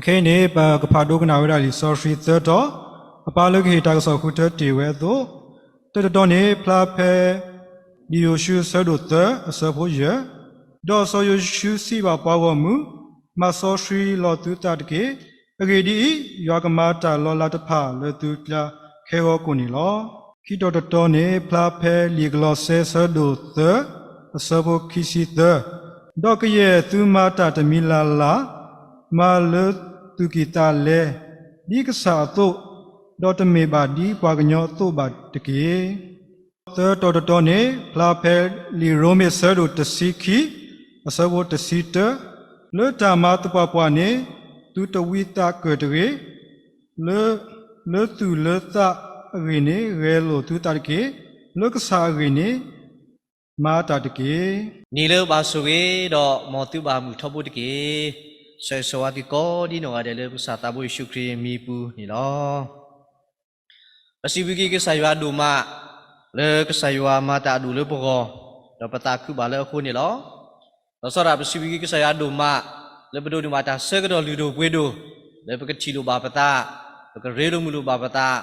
ခဲအံၤန့ၣ် ပကဖးဒိကနၣ်ဝဲဒၣ်လံာ်စီဆှံသၢတီၤ, အပၢ်လၢကဟ့ၣ်တၢ်ကစီၣ်ဃုထၢတ့ၢ်ဝဲအသိး, တၢတတီၤန့ၣ် ဖျါဖဲ လံာ်ယိၤၡူအဆၢဒိၣ်သၢအဆၢဖိယဲၢ်, ဒီးစီၤယိၤၡူစံးဘၣ်ပှၤဂီၢ်မုၢ်, မၤစီဆှံလီၤသုသးတက့ၢ်. အဂ့ၢ်ဒ်အံၤ, ယွၤကမၤတၢ်လီၤလးတဖၣ်လၢသုကျါခဲဂီၤကိာ်န့ၣ်လီၤ. ခံတီၤတတီၤန့ၣ် ဖျါဖဲလံာ်ကလီးစဲအဆၢဒိၣ်သၢအဆၢဖိခံဆံသၢ, ဒီးကယဲၢ်သုမၤတၢ်တမံၤလၢ်လၢ်, မၤလၢသူၣ်ကံၢ်သးလဲ, ဒ်ကစၢ်အသိး, ဒီးတမ့ၢ်ဘၣ်ဒ်ပှၤကညီအသိးဘၣ်တက့ၢ်. သၢတီၤတတီၤန့ၣ် ဖျါဖဲလံာ်ရိမ့ၤအဆၢဒိၣ်တဆံခံ, အဆၢဖိတဆံတၢ, လၢတၢ်မၤသပှၢ်ပှၢ်န့ၣ် သုတဝံသးကၢၢ်တဂ့ၤ, လၢ, လၢသူၣ်လၢသးအဂ့ၢ်န့ၣ် ဂဲၤလိာ်သုသးတက့ၢ်. လၢကစၢ်အဂ့ၢ်န့ၣ် မၤတၢ်တက့ၢ်. န့ၣ်လၢဘၣ်ဆိၣ်ဂ့ၤဒီးမ်သုဘၣ်မုာ်ထီဘိတက့ၢ်. ဆၢဂ့ၤဆၢဝါသုကိးဒ်နီၢ်ဂၤဒဲးလၢပကစၢ်သးဘိယ့ၣ်ၡူးခရံာ်အမံၤပူၤန့ၣ်လီၤ. ပစံးဘျုးက့ၤကစၢ်ယွၤဒိၣ်မး လၢကစၢ်ယွၤမၤတၢ်အဒိၣ်လၢပဂီၢ်, ဒီးပသးခုဘၣ်လၢအဃိန့ၣ်လီၤ. ဒီးစီၤဒၣ်ပစံးဘျုးက့ၤကစၢ်ယွၤဒိၣ်မး လၢပဒိးန့ၢ်ဘၣ်တၢ်ဆၢကတီၢ်လုၢ်ဒိၣ်ပှ့ၤဒိၣ်, လၢပကထံၣ်လိာ်ဘၣ်ပသး, ပကရ့လိာ်မုာ်လိာ်ဘၣ်ပသး,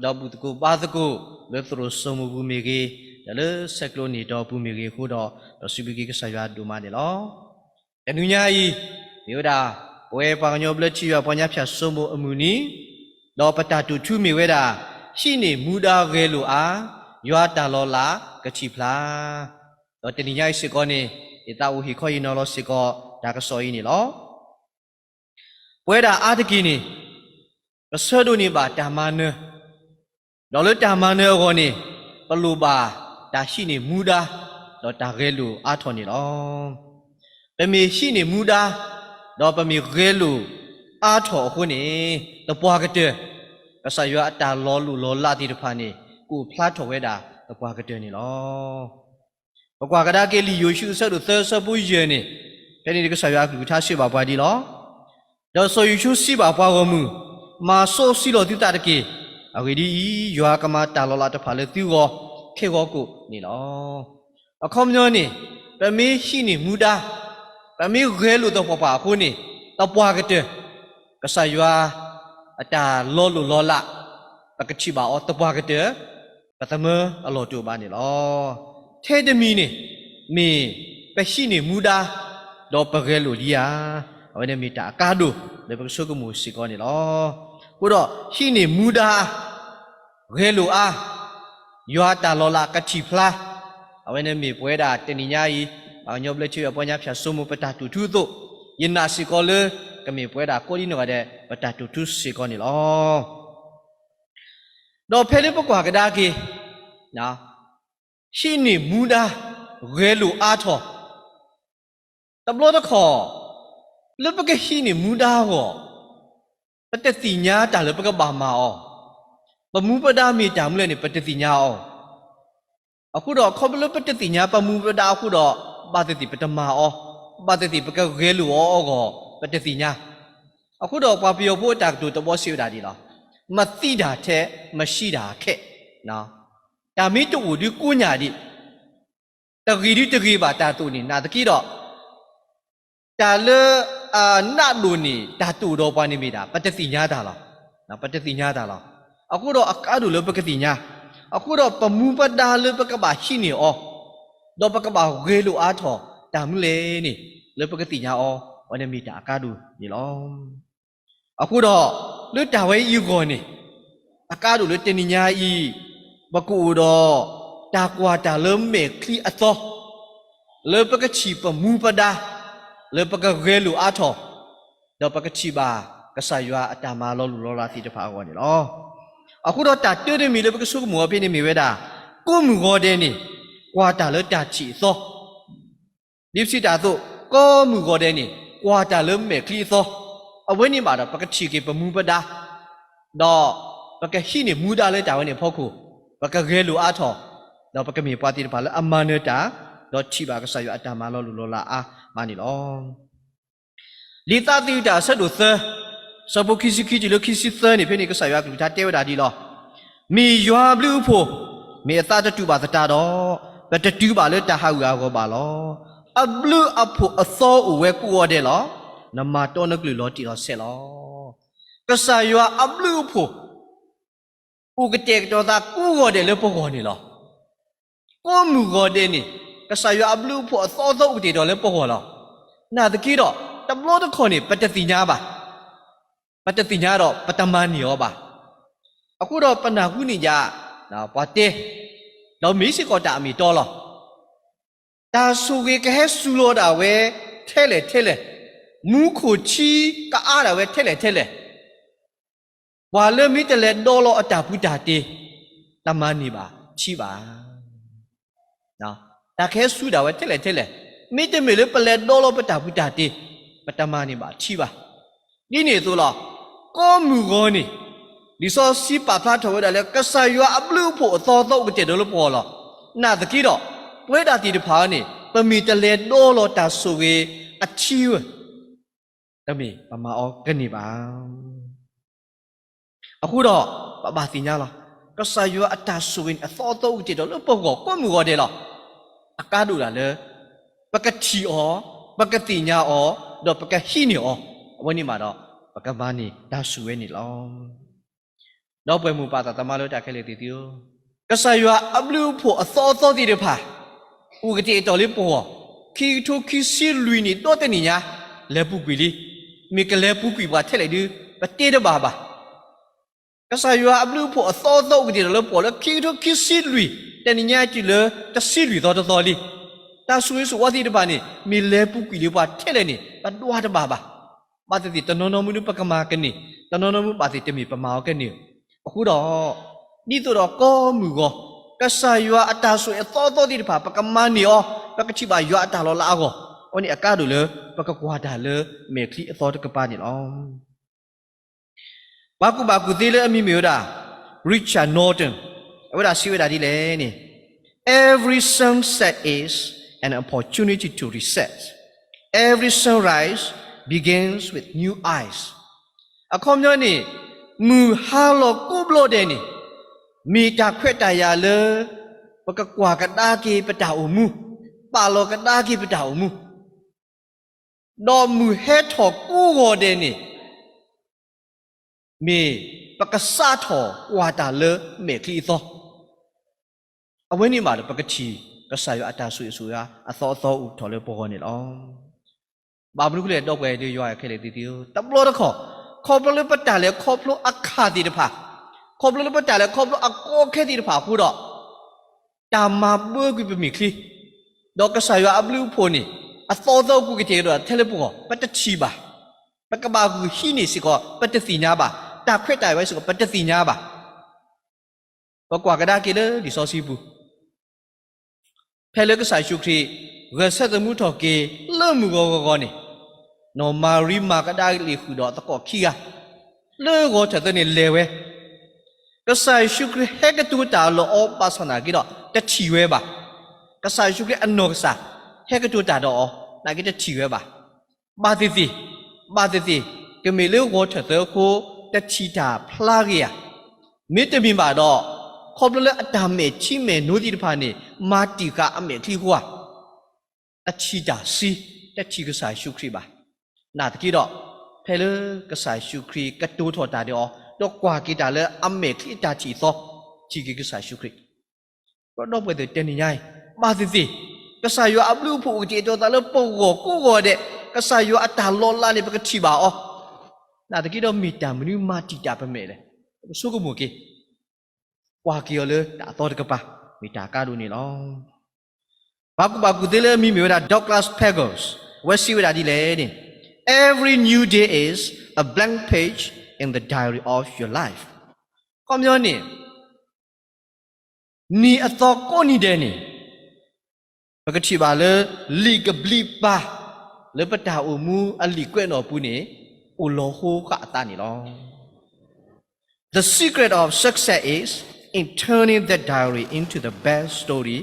ဒီးဘူၣ်သကိးဘါသကိး လၢသရိာ်စိမိၤပူၤမ့ၢ်ဂ့ၤ, ဒီးလၢဆဲးကျိးန့ၢ်တီၤပူၤမ့ၢ်ဂ့ၤအဃိဒီး, ဒီးစံးဘျုးက့ၤကစၢ်ယွၤဒိၣ်မးန့ၣ်လီၤ. တနံၤညါအံၤ, မ့ၢ်ဝဲဒၣ် ပဝဲပှၤကညီဘျၢထံယွၤပှၤညါဖၠၣ်စိမိၤအမုၢ်နံၤ, ဒီးပတၢ်တိာ်ထူမ့ၢ်ဝဲဒၣ် ဟံးန့ၢ်မူဒါဂဲၤလိာ်အါ, ယွၤတၢ်လီၤလးကထံၣ်ဖျါ. ဒီးတနံၤညါအံၤစ့ၢ်ကီးန့ၣ်, ယသးအိၣ်ဟ့ၣ်ခီဟ့ၣ်နီၤလီၤစ့ၢ်ကီးတၢ်ကစီၣ်အံၤန့ၣ်လီၤ. ပဝဲဒၣ်အါတက့ၢ်န့ၣ်, ပဆၢဒိးန့ၢ်ဘၣ်တၢ်မၤနၢၤ, ဒီးလၢတၢ်မၤနၢၤအဂီၢ်န့ၣ်, ပလိၣ်ဘၣ်တၢ်ဟံးန့ၢ်မူဒါ, ဒီးတၢ်ဂဲၤလိာ်အါထီၣ်န့ၣ်လီၤ. ပမ့ၢ်ဟံးန့ၢ်မူဒါ, ဒီးပမ့ၢ်ဂဲၤလိာ်အါထီၣ်အဃိန့ၣ်, သပှၢ်ကတၢၢ်, ကစၢ်ယွၤအတၢ်လီၤလိၢ်လီၤလးသ့ၣ်တဖၣ်န့ၣ် ကအိၣ်ဖျါထီၣ်ဝဲဒၣ်သပှၢ်ကတၢၢ်န့ၣ်လီၤ. ပကွၢ်ကဒါက့ၤလံာ်ယိၤၡူအဆၢဒိၣ်သၢအဆၢဖိယဲၢ်န့ၣ်, ဖဲန့ၣ်ကစၢ်ယွၤအကလုၢ်ကထါစံးဘၣ်ပှၤဒ်လီၤ. ဒီးစီၤယိၤၡူစံးဘၣ်ပှၤဂီၢ်မုၢ်, မၤစီဆှံလီၤသုသးတက့ၢ်. အဂ့ၢ်ဒ်အံၤ, ယွၤကမၤတၢ်လီၤလးတဖၣ်လၢသုဂီၢ် ခဲဂီၤကိာ်န့ၣ်လီၤ. အခီပညီန့ၣ်, ပမ့ၢ်ဟံးန့ၢ်မူဒါ, ပမ့ၢ်ဂဲၤလိာ်သပှၢ်ပှၢ်အဃိန့ၣ်, သပှၢ်ကတၢၢ်, ကစၢ်ယွၤအတၢ်လီၤလိၢ်လီၤလး, ပကထံၣ်ဘၣ်အီၤသပှၢ်ကတၢၢ်, ပသမၢအလီၢ်တအိၣ်ဘၣ်န့ၣ်လီၤ. ထဲတမံၤန့ၣ်, မ့ၢ်ပဟံးန့ၢ်မူဒါ, ဒီးပဂဲၤလိာ်လံဧါ. အဝဲန့ၣ်မ့ၢ်တၢ်အကါဒိၣ်လၢပကဆိကမိၣ်စ့ၢ်ကီးန့ၣ်လီၤ. အဃိဒီးဟံးန့ၢ်မူဒါ, ဂဲၤလိာ်အါ, ယွၤအတၢ်လီၤလးကထံၣ်ဖျါ, အဝဲန့ၣ်မ့ၢ်ပဝဲဒၣ်တနံၤညါအံၤ, ပှၤကညီဘျၢထံယွၤပှၤညါဖၠၣ်စိမိၤပတၢ်တိာ်ထူအသိး, ယနာ်စ့ၢ်ကီးလၢ ကမ့ၢ်ပဝဲဒၣ်ကိးဒ်နီၢ်ဂၤဒဲး ပတၢ်တိာ်ထူစ့ၢ်ကီးန့ၣ်လီၤ. ဒီးဖဲလၢပကွၢ်ကဒါက့ၤ, ဟံးန့ၢ်မူဒါ, ဂဲၤလိာ်အါထီၣ်, တဘျီတခီၣ်, လၢပကဟံးန့ၢ်မူဒါအဂီၢ်, ပတသ့ၣ်ညါတၢ်လၢပကဘၣ်မၤအီၤ, ပမူပဒါမ့ၢ်တၢ်မနုၤလဲၣ်န့ၣ် ပတသ့ၣ်ညါအီၤ. အဃိဒီးခီဖျိလၢပတသ့ၣ်ညါပမူပဒါအဃိဒီး, ဘၣ်သ့ၣ်သ့ၣ်ပတမၤအီၤ, ဘၣ်သ့ၣ်သ့ၣ်ပကဂဲၤလိာ်အီၤအဂီၢ် ပတသ့ၣ်ညါ. အဃိဒီးပှၤပယီၤဖိအတၢ်ကတိၤတဘီစံးဝဲဒၣ်ဒ်လီၤ, မသိတာထက် မရှိတာခက်. တၢ်မ့ၢ်တအိၣ်ဒုးကိးညၣ်ဒံး, တဂ့ၤဒုးတဂ့ၤဘၣ်တၢ်တိာ်န့ၣ် နာ်သက့ဒီး တၢ်လၢအနးဒိၣ်န့ၢ်တၢ်တိာ်ဒီးပှၤန့ၣ်မ့ၢ်ဒၣ် ပတသ့ၣ်ညါတၢ်လီၤ. ပတသ့ၣ်ညါတၢ်လီၤ. အဃိဒီးအကါဒိၣ်လၢပကသ့ၣ်ညါ, အဃိဒီးပမူပဒါလၢပကဘၣ်ဟံးန့ၢ်အီၤ, ဒီးပကဘၣ်ဂဲၤလိာ်အါထီၣ်တၢ်မနုၤလဲၣ်န့ၣ်, လၢပကသ့ၣ်ညါအီၤ, အဝဲန့ၣ်မ့ၢ်တၢ်အကါဒိၣ်န့ၣ်လီၤ. အဃိဒီး, လၢတၢ်ဝဲအံၤအဂီၢ်န့ၣ်, အကါဒိၣ်လၢတနံၤညါအံၤ, ပကအိၣ်ဒီးတၢ်ကွၢ်တၢ်လၢမဲာ်ချံအသီ, လၢပကထံၣ်ပမူပဒါ, လၢပကဂဲၤလိာ်အါထီၣ်, ဒီးပကထံၣ်ဘၣ်ကစၢ်ယွၤအတၢ်မၤလီၤလိၢ်လီၤလးသ့ၣ်တဖၣ်အဂီၢ်န့ၣ်လီၤ. အဃိဒီးတၢ်တၢတမံၤလၢပကဆိကမိၣ်အီၤဖဲန့ၣ်မ့ၢ်ဝဲဒၣ်, ကိးမုၢ်ဂီၤဒဲးန့ၣ်, ကွၢ်တၢ်လၢတၢ်ထံၣ်အသီ ဒ်ပစံးတၢ်အသိး, ကိးမုၢ်ဂီၤဒဲးန့ၣ်, ကွၢ်တၢ်လၢမဲာ်ချံအသီ, အဝဲန့ၣ်ဘၣ်ဒီး ပကထံၣ်က့ၤပမူပဒါ, ဒီးပကဟံးန့ၢ်မူဒါလၢတၢ်ဝဲန့ၣ်အဖီခိၣ်, ပကဂဲၤလိာ်အါထီၣ်, ဒီးပကမ့ၢ်ပှၤသ့ၣ်တဖၣ်လၢအမၤနၢၤတၢ်, ဒီးထံၣ်ဘၣ်ကစၢ်ယွၤအတၢ်မၤလီၤလိၢ်လီၤလးအါမးန့ၣ်လီၤ. လံာ်သးသယုၢ်တၢ်အဆၢဒိၣ်သၢ, ဆၢဖိခံဆံခံတုၤလၢခံဆံသၢန့ၣ် ဖဲန့ၣ်ကစၢ်ယွၤအကလုၢ်ကထါတဲဝဲဒၣ်ဒ်လီၤ. မ့ၢ်ယွၤအဘျုးအဖှိၣ်, မ့ၢ်အသးတတူာ်ဘၣ်သတးဒီး, ပတတုၤဘၣ်လၢတၢ်ဟးဂူာ်ဟးဂီၤဘၣ်လီၤ. အဘျုးအဖှိၣ်အသီအိၣ်ဝဲကိးဂီၤဒဲးလီၤ. နမၤတီနကလုၢ်လီၤတံၢ်လီၤဆဲးလီၤ. ကစၢ်ယွၤအဘျုးအဖှိၣ် အိၣ်ကတဲာ်ကတီၤသးကိးဂီၤဒဲးလၢပဂီၢ်န့ၣ်လီၤ. ကိးမုၢ်ဂီၤဒဲးန့ၣ် ကစၢ်ယွၤအဘျုးအဖှိၣ်အသီသီအိၣ်ကတဲာ်ကတီၤလၢပဂီၢ်လီၤ. နာ်သက့ဒီး တဘျီတခီၣ်န့ၣ် ပတသ့ၣ်ညါဘၣ်. ပတသ့ၣ်ညါဒီးပတမၤန့ၢ်အီၤဘၣ်. အဃိဒီးပနၢ်ဟူန့ၢ်ယၤ ပှၤတဲ, ဒီးမ့ၢ်စ့ၢ်ကီးတၢ်အမ့ၢ်အတီလီၤ. တၢ်ဆိၣ်ဂ့ၤကဟဲစူၤလီၤဒၣ်ဝဲထဲလဲၣ်ထဲလဲၣ်, မူခိၣ်ထံကအါဒၣ်ဝဲထဲလဲၣ်ထဲလဲၣ်, ပှၤလၢမ့ၢ်တလဲၤဒီလီၤအတၢ်ပူၤတၢ်တ့ၢ် တမၤန့ၢ်ဘၣ်ထံဘၣ်. တၢ်ကဟဲစူၤဒၣ်ဝဲထဲလဲၣ်ထဲလဲၣ်, မ့တမ့ၢ်လၢပလဲၤဒီလီၤပတၢ်ပူၤတၢ်တ့ၢ် ပတမၤန့ၢ်ဘၣ်ထံဘၣ်. ဒ်န့ၣ်အသိးလီၤ. ကိးမုၢ်ဂီၤန့ၣ် လံာ်စီဆှံပာ်ဖျါထီၣ်ဝဲဒၣ်လၢ ကစၢ်ယွၤအဘျုးအဖှိၣ်အသီသီအိၣ်ကတဲာ်ကတီၤလၢပဂီၢ်လီၤ. နာ်သက့ဒီး ပဝဲဒၣ်သ့ၣ်တဖၣ်န့ၣ် ပမ့ၢ်တလဲၤဒီလီၤတၢ်ဆိၣ်ဂ့ၤအထံဧိၤ တမ့ၢ်ပမၤအီၤကန့ၢ်ဘၣ်. အဃိဒီး ပဘၣ်သ့ၣ်ညါလီၤ. ကစၢ်ယွၤအတၢ်ဆိၣ်ဂ့ၤန့ၣ် အသီသီအိၣ်ကတဲာ်ကတီၤလၢပဂီၢ်ကိးမုၢ်ဂီၤဒဲးလီၤ. အကါဒိၣ်ဒၣ်လၢ ပကထံၣ်အီၤ, ပကသ့ၣ်ညါအီၤ, ဒီးပကဟံးန့ၢ်အီၤ, အဝဲန့ၣ်မးဒီး ပကမၤန့ၢ်တၢ်ဆိၣ်ဂ့ၤန့ၣ်လီၤ. ဒီပုၢ်ဝဲၢ်မိၢ်ပၢ်သးသမါလၢတၢ်ခဲလၢာ်သ့ၣ်သုဧၢ, ကစၢ်ယွၤအဘျုးအဖှိၣ်အသီသီသ့ၣ်တဖၣ် အိၣ်ကတဲာ်ကတီၤလၢပဂီၢ်, ခံကထိခံဆံလွံၢ်နံၣ်ဒီတနံၣ်ညါ လဲၤပူၤကွံာ်လံ. မ့ၢ်ကလဲၤပူၤကွံာ်ပှၤထဲလဲၣ်ဒု ပတဲတဘၣ်ဘၣ်. ကစၢ်ယွၤအဘျုးအဖှိၣ်အသီသီအိၣ်ကတဲာ်ကတီၤလၢပဂီၢ်လၢခံကထိခံဆံလွံၢ် တနံၣ်ညါတုၤလၢတဆံလွံၢ်သီတသီလံ. တၢ်ဆိၣ်ဂ့ၤဆိၣ်ဝါသ့ၣ်တဖၣ်န့ၣ် မ့ၢ်လဲၤပူၤကွံာ်လၢပှၤထဲလဲၣ်န့ၣ် ပဒွးတဘၣ်ဘၣ်. ဘၣ်သ့ၣ်သ့ၣ် တနီၤနီၤမနုၤပကမၤကန့ၢ်, တနီၤနီၤမနုၤဘၣ်သ့ၣ်တမ့ၢ်ပမၤအီၤကန့ၢ်. အဃိဒီး ဒ်သိးဒီးကိးမုၢ်ဂီၤ ကစၢ်ယွၤအတၢ်ဆိၣ်ဂ့ၤအသီသီသ့ၣ်တဖၣ် ပကမၤန့ၢ်အီၤ, ပကထံၣ်ဘၣ်ယွၤအတၢ်လီၤလးအဂီၢ်, အဝဲန့ၣ်အကါဒိၣ်လၢ ပကကွၢ်တၢ်လၢမဲာ်ချံအသီတကပၤန့ၣ်လီၤ. ပှၤကူၣ်ဘၣ်ကူၣ်သ့လၢအမံၤမ့ၢ်ဝဲဒၣ် Richard Norton, အဝဲဒၣ်စံးဝဲဒၣ်ဒ်လဲၣ်န့ၣ်, Every sunset is an opportunity to reset. Every sunrise begins with new eyes. အခီပညီန့ၣ် မုၢ်ဟါလီၤကိးဘျီဒဲးန့ၣ် မ့ၢ်တၢ်ခွဲးတၢ်ယာ်လၢ ပကကွၢ်ကဒါက့ၤပတၢ်အိၣ်မူ, ပာ်လီၤကဒါက့ၤပတၢ်အိၣ်မူ ဒီးမုၢ်ဟဲထီၣ်ကိးဂီၤဒဲးန့ၣ် မ့ၢ်ပကစးထီၣ်ကွၢ်တၢ်လၢမဲာ်ချံအသီ, အဝဲန့ၣ်မးဒီး ပကထံၣ် ကစၢ်ယွၤအတၢ်ဆိၣ်ဂ့ၤဆိၣ်ဝါအသီအသီအိၣ်ထီၣ်လၢပဂီၢ်န့ၣ်လီၤ. ဘၣ်မနုၤအဃိလဲၣ် ဒီပုၢ်ဝဲၢ်ဒီးယွၤခဲလၢာ်သ့ၣ်သုဧၢ, တဘျီတခီၣ် ခီဖျိလၢပတၢ်လဲၤခီဖျိအခၣ်သ့ၣ်တဖၣ်, ခီဖျိလၢပတၢ်လဲၤခီဖျိအကီအခဲသ့ၣ်တဖၣ်အဃိဒီး တၢ်မၤဘၢကွံာ်ပမဲာ်ချံ, ဒီးကစၢ်ယွၤအဘျုးအဖှိၣ်န့ၣ် အသီသီအိၣ်ကတဲာ်ကတီၤထဲလၢပဂီၢ် ပတထံၣ်ဘၣ်. ပကဘၣ်ဂုာ်ဟံးန့ၢ်စ့ၢ်ကီး ပတသ့ၣ်ညါဘၣ်. တၢ်ခွဲးတၢ်ယာ်ဝဲစ့ၢ်ကီး ပတသ့ၣ်ညါဘၣ်. ပကွၢ်ကဒါက့ၤလၢလံာ်စီဆှံပူၤ ဖဲလၢကစၢ်ယ့ၣ်ၡူးခရံာ် ဂဲၤဆၢထၢၣ်သမူထီၣ်က့ၤ လၢမုၢ်ဂီၤဂီၤဂီၤန့ၣ်, နီၢ်မၤရံမၤကဒၤလ့ၤဃုာ်ဒီးသကိးခံဂၤ လၢဂီၤထၢၣ်သၢန့ၣ်လဲၤဝဲ, ကစၢ်ယ့ၣ်ၡူးခရံာ်ဟဲကတိၤတၢ်လၢအီၤဘၣ်ဆၣ်နာ်က့ဒီး တထံၣ်ဝဲဘၣ်. ကစၢ်ယ့ၣ်ၡူးခရံာ်အနီၢ်ကစၢ် ဟဲကတိၤတၢ်ဒီးအီၤ နာ်က့တထံၣ်ဝဲဘၣ်. ဘၣ်သ့ၣ်သ့ၣ်, ဘၣ်သ့ၣ်သ့ၣ်, ကမ့ၢ်လၢဂီၤထၢၣ်သၢအဃိ တထံၣ်တၢ်ဖျါဂ့ၤဧါ. မ့တမ့ၢ်ဘၣ်ဒီး ခီဖျိလၢအတၢ်မဲာ်ထံမဲာ်နိသ့ၣ်တဖၣ်န့ၣ် မၤတံာ်ဃာ်အမဲာ်ချံအဃိဧါ, တထံၣ်တၢ်ဆံ, တထံၣ်ကစၢ်ယ့ၣ်ၡူးခရံာ်ဘၣ်. နာ်သက့ဒီး ဖဲလၢကစၢ်ယ့ၣ်ၡူးခရံာ်ကတိၤထီၣ်တၢ်ဒီးအီၤ ဒီးကွၢ်က့ၤတၢ်လၢအမဲာ်ချံအတၢ်ထံၣ်အသီ, ထံၣ်က့ၤကစၢ်ယ့ၣ်ၡူးခရံာ် ဒီပုၢ်ဝဲၢ်သ့ၣ်တနံၤညါအံၤ, ဘၣ်သ့ၣ်သ့ၣ်, ကစၢ်ယွၤအဘျုးအဖှိၣ်အိၣ်ကတဲာ်ကတီၤသးလၢပဂီၢ်ကိးဂီၤဒဲး, ကစၢ်ယွၤအတၢ်လီၤလးန့ၣ် ပကထံၣ်ဘၣ်အီၤ, နာ်သက့ဒီးမ့ၢ်တၢ်မနုၤမၤတံာ်တာ်ပမဲာ်လဲၣ်, ပကဆိကမိၣ်က့ၤ, ကွၢ်က့ၤအီၤလၢတၢ်အသီတကပၤ, မ့ၢ်တၢ်ကါဒိၣ်န့ၣ်လီၤ. ပှၤကူၣ်ဘၣ်ကူၣ်သ့လၢအမံၤမ့ၢ်ဝဲဒၣ် Douglas Pagels, အဝဲစံးဝဲဒၣ်ဒ်လဲၣ်န့ၣ်, Every new day is a blank page in the diary of your life. ခီပညီန့ၣ် နံၤအသီကိးနံၤဒဲးန့ၣ်, ပကထံၣ်ဘၣ်လၢ လံာ်ကဘျံးပၤ လၢပတၢ်အိၣ်မူအလံာ်ကွဲးနီၣ်အပူၤန့ၣ် အိၣ်လီၤဟိဃာ်အသးန့ၣ်လီၤ. The secret of success is in turning that diary into the best story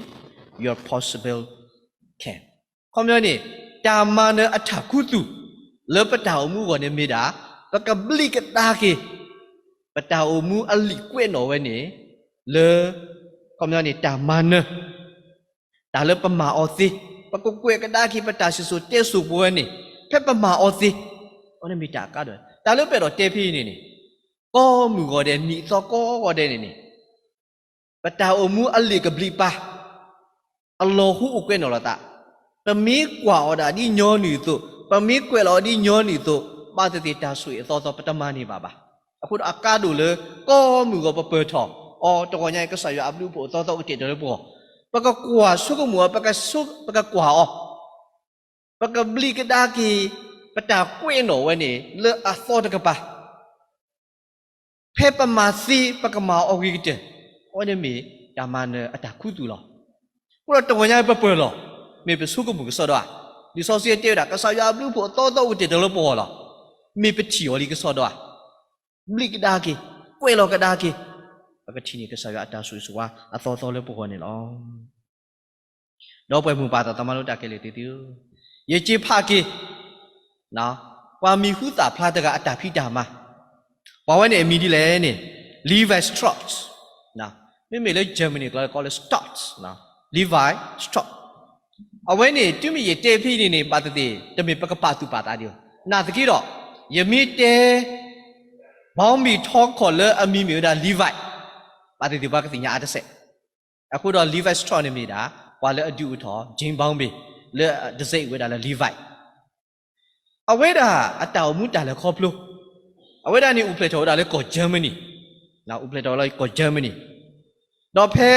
you possibly can. ခီပညီန့ၣ် တၢ်မၤနၢၤအထးခူသူၣ် လၢပတၢ်အိၣ်မူအဂီၢ်န့ၣ်မ့ၢ်ဒၣ် ပကဘျံးကဒါက့ၤ ပတၢ်အိၣ်မူအလံာ်ကွဲးနီၣ်ဝဲန့ၣ် လၢ ခီပညီန့ၣ် တၢ်မၤနၢၤ တၢ်လၢပမၤအီၤသ့, ပကကွဲးကဒါက့ၤပတၢ်စံၣ်စိၤတဲစိၤပဝဲန့ၣ် ဖဲပမၤအီၤသ့ အဝဲန့ၣ်မ့ၢ်တၢ်အကါဒိၣ်, တၢ်လၢပအဲၣ်ဒိးတဲဖဲအံၤန့ၣ်န့ၣ်, ကိးမုၢ်ဂီၤဒဲး နံၣ်အသီကိးဂီၤဒဲးန့ၣ်န့ၣ်, ပတၢ်အိၣ်မူအလံာ်ကဘျံးပၤ အလီၤဟူအိၣ်ကွဲးနီၣ်လီၤသး, ပမ့ၢ်ကွၢ်အီၤဒၣ်ဒ်ညီနုၢ်အသိး, ပမ့ၢ်ကွဲးလီၤအီၤဒ်ညီနုၢ်အသိး, ဘၣ်သ့ၣ်သ့ၣ်တၢ်ဆိၣ်ဂ့ၤအသီသီ ပတမၤန့ၢ်ဘၣ်ဘၣ်. အဃိဒီးအကါဒိၣ်လၢ ကိးမုၢ်ဂီၤပပၢၢ်ထီၣ်အီၤ တဂီၤညါအံၤ ကစၢ်ယွၤအဘျုးအဖှိၣ်အသီသီကတၢၢ်တၢ်လၢပဂီၢ်, ပကကွၢ်ဆိကမိၣ်အီၤ, ပကဆိ, ပကကွၢ်အီၤ, ပကဘျံးကဒါက့ၤ ပတၢ်ကွဲးနီၣ်ဝဲန့ၣ် လၢအသီတကပၤ ဖဲပမၤသ့ ပကမၤအီၤဂ့ၤကတၢၢ်, အဝဲန့ၣ်မ့ၢ်တၢ်မၤနၢၤအတၢ်ခူသူၣ်လီၤ. အဃိဒီးတဂီၤညါပပၢၢ်လီၤ, မ့ၢ်ပဆိကမိၣ်ကစီဒီဧါ, လံာ်စီဆှံတဲဝဲဒၣ် ကစၢ်ယွၤအဘျုးအဖှိၣ်အသီသီအိၣ်ကတၢၢ်တၢ်လၢပဂီၢ်လီၤ. မ့ၢ်ပထံၣ်အီၤလံကစီဒီဧါ, ဘျံးကဒါက့ၤ, ကွဲးလီၤကဒါက့ၤ, ပကထံၣ်န့ၢ်ကစၢ်ယွၤအတၢ်ဆိၣ်ဂ့ၤဆိၣ်ဝါအသီသီလၢပဂီၢ်န့ၣ်လီၤ. ဒီပုၢ်ဝဲၢ်မုၢ်ပၢ်သးသမါလၢတၢ်ခဲလၢာ်သ့ၣ်သုဧၢ, ယစ့ဖးက့ၤ ပှၤမံၤဟူသၣ်ဖျါတဂၤအတၢ်ဖံးတၢ်မၤ, ပှၤဝဲန့ၣ်အမံၤဒ်လဲၣ်န့ၣ် Levi Strauss, မ့မ့ၢ်လၢ Germany ကျိာ်လၢကိးလၢ Strauss, Levi Strauss, အဝဲန့ၣ် တုၤမ့ၢ်ယတဲဖဲအံၤန့ၣ်န့ၣ် ဘၣ်သ့ၣ်သ့ၣ် တမ့ၢ်ပကပာ်သူၣ်ပာ်သးဒံးဘၣ်. နာ်သက့ဒီး ယမ့ၢ်တဲ ဘီမုၢ်ထီခီၣ်လၢအမံၤမ့ၢ်ဝဲဒၣ် Levi, ဘၣ်သ့ၣ်သ့ၣ်ပှၤကသ့ၣ်ညါအါတစဲး. အဃိဒီး Levi Strauss န့ၣ်မ့ၢ်ဒၣ် ပှၤလၢအဒုးအိၣ်ထီၣ် James Bowman လၢအတစဲးအံၤဝဲဒၣ်လၢ Levi, အဝဲဒၣ်အတၢ်အိၣ်မူတၢ်လဲၤခီဖျိ, အဝဲဒၣ်န့ၣ်အိၣ်ဖျဲၣ်ထီၣ်ဝဲဒၣ်လၢကီၢ် Germany, အိၣ်ဖျဲၣ်ထီၣ်လၢကီၢ် Germany, ဒီးဖဲ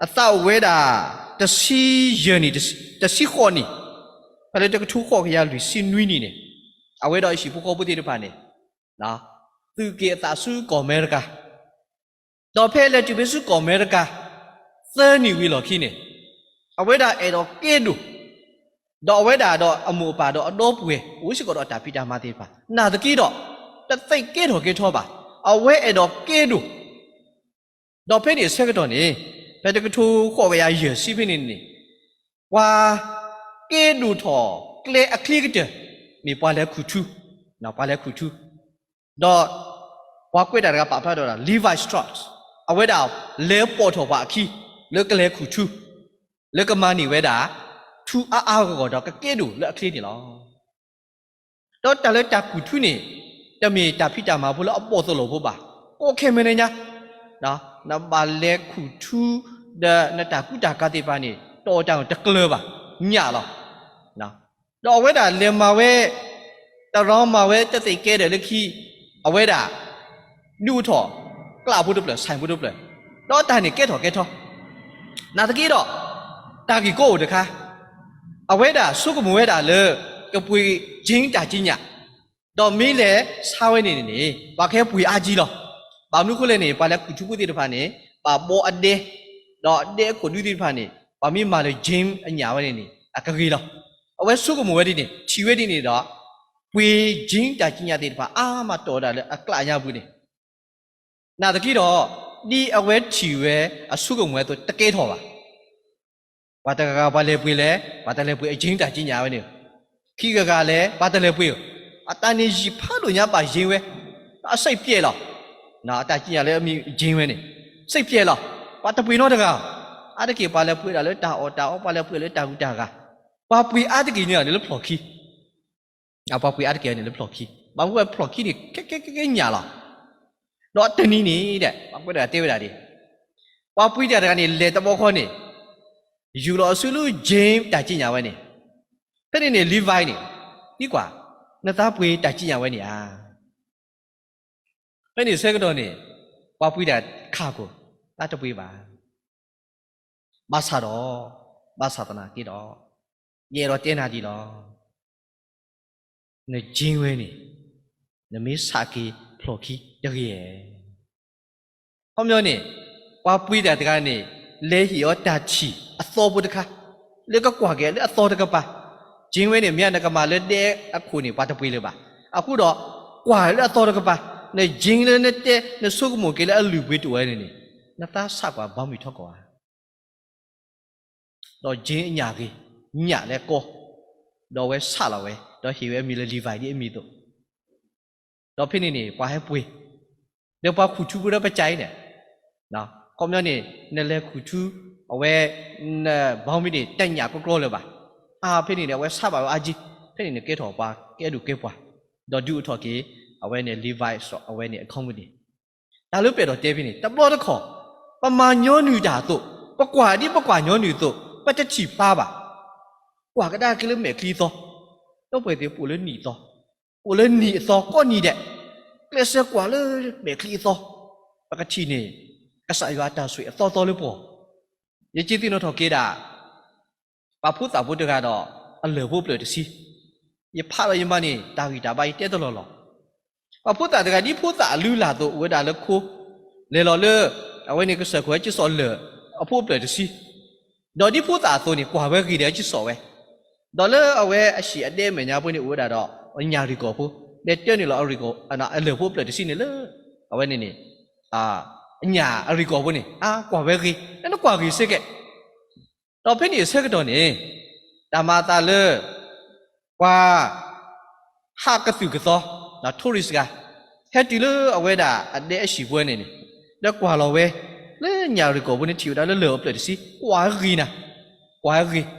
အသးအိၣ်ဝဲဒၣ် တဆံယဲၢ်နံၣ်, တဆံဃိးနံၣ်, ဖဲလၢတကထိဃိးကယၤလွံၢ်ဆံနွံနံၣ်န့ၣ်, အဝဲဒီးအဟံၣ်ဖိဃီဖိသ့ၣ်တဖၣ်န့ၣ် သုးက့ၤအသးဆူကီၢ်အမဲရကၤ, ဒီးဖဲလဲၤတုၤဖဲဆူကီၢ်အမဲရကၤ သၢနံၣ်ဝံၤအလီၢ်ခံန့ၣ်, အဝဲဒၣ်အဲၣ်ဒိးကဲဒိၣ်, ဒီးအဝဲဒၣ်ဒီးအမိၢ်အပၢ်ဒီးအဒီပုၢ်ဝဲၢ် အိၣ်စ့ၢ်ကီးဒီးအတၢ်ဖံးတၢ်မၤသ့ၣ်တဖၣ် နာ်သက့ဒီး တသ့ၣ်ကဲထီၣ်ကဲထီဘၣ်, အဝဲအဲၣ်ဒိးကဲဒိၣ် ဒီးဖဲန့ၣ်အဆၢကတီၢ်န့ၣ်, ဖဲတကထိဃိးကယၤယဲၢ်ဆံဖဲန့ၣ်န့ၣ်, ပှၤကဲဒိၣ်ထီၣ်ကျဲအချ့ကတၢၢ် မ့ၢ်ပှၤလဲၤခူၣ်ထူ, ပှၤလဲၤခူၣ်ထူ, ဒီးပှၤကွဲးတၢ်တဂၤပာ်ဖျါထီၣ်ဝဲဒၣ် Levi Strauss, အဝဲဒၣ်လဲၤပိာ်ထီၣ်ပှၤအခံ လၢကလဲၤခူၣ်ထူ, လၢကမၤန့ၢ်ဝဲဒၣ် ထူအါအါဂီၢ်ဂီၢ်ဒီးကကဲဒိၣ်လၢအချ့န့ၣ်လီၤ. ဒီးတၢ်လၢတၢ်ခူၣ်ထူန့ၣ် တမ့ၢ်တၢ်ဖံးတၢ်မၤဖိလၢအဘီၣ်သလီၤဖိဘၣ်, ကိးခဲမဲာ်ညါ, နဘၣ်လဲၤခူၣ်ထူ ဒီးနတၢ်ကူတၢ်ကၤသ့ၣ်တဖၣ်န့ၣ် တအီၣ်တၢ်တကျၢၤဘၣ်, ညၣ်လီၤ. ဒီးအဝဲဒၣ်လဲၤမၤဝဲ တရီမၤဝဲတသ့ၣ်ကဲဒၣ်လၢခံ, အဝဲဒၣ် ဒုးအိၣ်ထီၣ် ကျးဖိတဖျၢၣ် ဆိုင်ဖိတဖျၢၣ်, ဒီးတၢ်န့ၣ်ကဲထီၣ်ကဲထီ, နာ်သက့ဒီး တၢ်ဂ့ၢ်ကီအိၣ်တခါ, အဝဲဒၣ်ဆိကမိၣ်ဝဲဒၣ်လၢ ကပှ့ၤ James တၢ်ကံးညာ်, ဒီးမ့ၢ်လဲၤဆါဝဲန့ၣ်န့ၣ် ပှၤကဟဲပှ့ၤအါကံလီၤ. ဘၣ်မနုၤအဃိလဲၣ်န့ၣ် ပှၤလဲၤခူၣ်ထူဖိသ့ၣ်တဖၣ်န့ၣ် ဘၣ်ဘီအဒဲ, ဒီးအဒဲအခိၣ်ဒူသ့ၣ်တဖၣ်န့ၣ် ပှၤမ့ၢ်မၤလၢ James အညၣ်ဝဲန့ၣ်န့ၣ် အကဂ့ၤလီၤ. အဝဲဆိကမိၣ်ဝဲဒ်န့ၣ် ထံၣ်ဝဲဒ်န့ၣ်ဒီး ပှ့ၤ James တၢ်ကံးညာ်သ့ၣ်တဖၣ် အါမးတီၢ်ဝဲဒၣ်လၢအကျးညါပူၤန့ၣ်, နာ်သက့ဒီး ဒ်အဝဲထံၣ်ဝဲအဆိကမိၣ်ဝဲအသိး တကဲထီၣ်ဘၣ်. ပှၤတဂၤဂၤပှၤလဲၤပှ့ၤလဲၣ်, ပှၤတလဲၤပှ့ၤ James တၢ်ကံးညာ်ဝဲန့ၣ်, ခံဂၤဂၤလဲၣ် ပှၤတလဲၤပှ့ၤဧါ, အတၢ်န့ၣ်ယံာ်ဖးဒိၣ်ညါဘၣ် James ဝဲ, အစ့ၣ်ပျဲၢ်လီၤ. အတၢ်ကံးညာ်လၢအမံၤ James ဝဲန့ၣ် စ့ၣ်ပျဲၢ်လီၤ. ပှၤတပှ့ၤနီတဂၤ, အါတက့ၢ် ပှၤလဲၤပှ့ၤဒၣ်လၢတၢ်အီၣ်တၢ်အီ ပှၤလဲၤပှ့ၤလၢတၢ်ဂုၤတၢ်ဂၤ, ပှၤပှ့ၤအါတက့ၢ်န့ၣ်လၢဖျိၣ်ခံ ပှၤပှ့ၤအါတက့ၢ်န့ၣ်လၢဖျိၣ်ခံ, ဘၣ်မနုၤဝဲဖျိၣ်ခံန့ၣ် ခဲခဲခဲခဲညၣ်လီၤ. ဒီးတနံၤန့ၣ်ဒီး ပှၤကွဲးတဂၤတဲဝဲဒၣ်ဒ်, ပှၤပှ့ၤတၢ်တဂၤန့ၣ် လဲၤတဘျီဃီန့ၣ် ယူၢ်လီၤအစုလၢ James တၢ်ကံးညာ်ဝဲန့ၣ်, ဖဲန့ၣ်န့ၣ် Levi န့ၣ် သံကွၢ်, နသးပှ့ၤတၢ်ကံးညာ်ဝဲန့ၣ်ဧါ. ဖဲန့ၣ်ဆၢကတီၢ်န့ၣ် ပှၤပှ့ၤတၢ်ခးခိၣ်, သးတပှ့ၤဘၣ်. ဘၣ်ဆၣ်ဒီး, ဘၣ်ဆၣ်သနာ်က့ဒီး, ယအဲၣ်ဒိးတဲနၤဒ်လီၤ. န James ဝဲန့ၣ် နမ့ၢ်ဆးက့ၤဖျိၣ်ခံတဂ့ၤဧါ. ခီပညီန့ၣ် ပှၤပှ့ၤတၢ်တဂၤန့ၣ် လဲၤဟ့ၣ်အီၤတၢ်ထံၣ်အသီဖိတခါ လၢကကွၢ်က့ၤလၢအသီတကပၤ, James ဝဲန့ၣ် မ့ၢ်နကမၤလၢဒဲအခိၣ်န့ၣ် ပှၤတပှ့ၤလၢၤဘၣ်. အဃိဒီး ကွၢ်လၢအသီတကပၤ, န James လၢနတဲ နဆိကမိၣ်က့ၤလၢအလုၢ်ပှ့ၤတအိၣ်ဝဲန့ၣ်န့ၣ် နသးဆးကွၢ်ဘီမုၢ်ထီကီၢ်ဧါ. ဒီး James အညၣ်ဂ့ၤ, ညၣ်လၢကီ, ဒီးအဝဲဆးလီၤဝဲ, ဒီးဟ့ၣ်ဝဲအမံၤလၢ Levi ဒ်အမံၤအသိး, ဒီးဖဲန့ၣ်န့ၣ် ပှၤဟဲပှ့ၤ, ဒီးပှၤခူၣ်ထူဖိဒီးပကၠဲးအံၤန့ၣ်, ခီပညီန့ၣ် နလဲၤခူၣ်ထူ, အဝဲ, န ဘီမုၢ်န့ၣ် တညၣ်ကီကီလၢၤဘၣ်. အါဖဲန့ၣ်န့ၣ် အဝဲဆးဘၣ်ဝဲအါကံ, ဖဲန့ၣ်န့ၣ် ကဲထီၣ်ပှၤကဲဒိၣ်ကဲပှၢ် ဒီးဒုးအိၣ်ထီၣ်က့ၤ အဝဲန့ၣ် Levites အဝဲန့ၣ် အ company တၢ်လၢပအဲၣ်ဒိးတဲဖဲန့ၣ် တဘျီတခီၣ် ပမၤညီနုၢ်တၢ်အသိး, ပကွၢ်ဒ်ပကွၢ်ညီနုၢ်အသိး ပတထံၣ်ဖျါဘၣ်. ကွၢ်ကဒါက့ၤလၢမဲာ်ချံအသီ, ဒီပုၢ်ဝဲၢ်သ့ၣ် ပအိၣ်လၢနံၣ်အသီ, ပအိၣ်လၢနံၣ်အသီကိးနံၤဒဲး, ကျဲးစၢးကွၢ်လၢမဲာ်ချံအသီ, ပကထံၣ်န့ၢ် ကစၢ်ယွၤအတၢ်ဆိၣ်ဂ့ၤအသီသီလၢပဂီၢ်. ယစံးသ့ၣ်နီၣ်ထီၣ်က့ၤဒၣ် ပှၤဖိသၣ်ဖိတဂၤဒီး အလၢၢ်ဖိပျၢၢ်တဆံ, ယဖးဒီးယမၤန့ၣ် တၢ်ဂံၢ်တၢ်ဘါယတဲတလီၢ်လီၤ. ပှၤဖိသၣ်တဂၤ ဒ်ဖိသၣ်အလုၢ်အလၢ်အသိး အိၣ်ဝဲဒၣ်လၢခိ, လဲၤလီၤလၢ အဝဲန့ၣ်ကစၢၢ်ခိၣ်ဝဲကစီၣ်လၢၢ်အဖိပျၢၢ်တဆံ, ဒီးဒ်ဖိသၣ်အသိးန့ၣ် ကွၢ်ဝဲဂ့ၤဒီးကစီၣ်ဝဲ, ဒီးလၢအဝဲအဟံၣ်အဒဲမဲာ်ညါဖိန့ၣ် အိၣ်ဝဲဒၣ်ဒီး အညၣ်ရံၣ်ကီၢ်ဖိ, လဲၤတၢန့ၢ်လီၤအရံၣ်ကီၢ်, အလၢၢ်ဖိပျၢၢ်တဆံန့ၣ်လၢ အဝဲန့ၣ်န့ၣ် အညၣ်အရံၣ်ကီၢ်ဖိန့ၣ် အကွၢ်ဝဲဂ့ၤ, နကွၢ်ဂ့ၤစ့ၢ်ကီး ဒီးဖဲန့ၣ်အဆၢကတီၢ်န့ၣ် တၢ်မၤအသးလၢ ပှၤ ဟးကသုၣ်ကသီ, tourist တဂၤ ဟဲတုၤလၢအဝဲဒၣ်အဒဲအဟံၣ်ဖိန့ၣ်န့ၣ်, ဒီးကွၢ်လီၤဝဲ လၢညၣ်ရံၣ်ကီၢ်ဖိန့ၣ် ထံၣ်ဝဲဒၣ်လၢလၢၢ်အပျၢၢ်တဆံ, ကွၢ်ဂ့ၤနၤ, ကွၢ်ဂ့ၤ,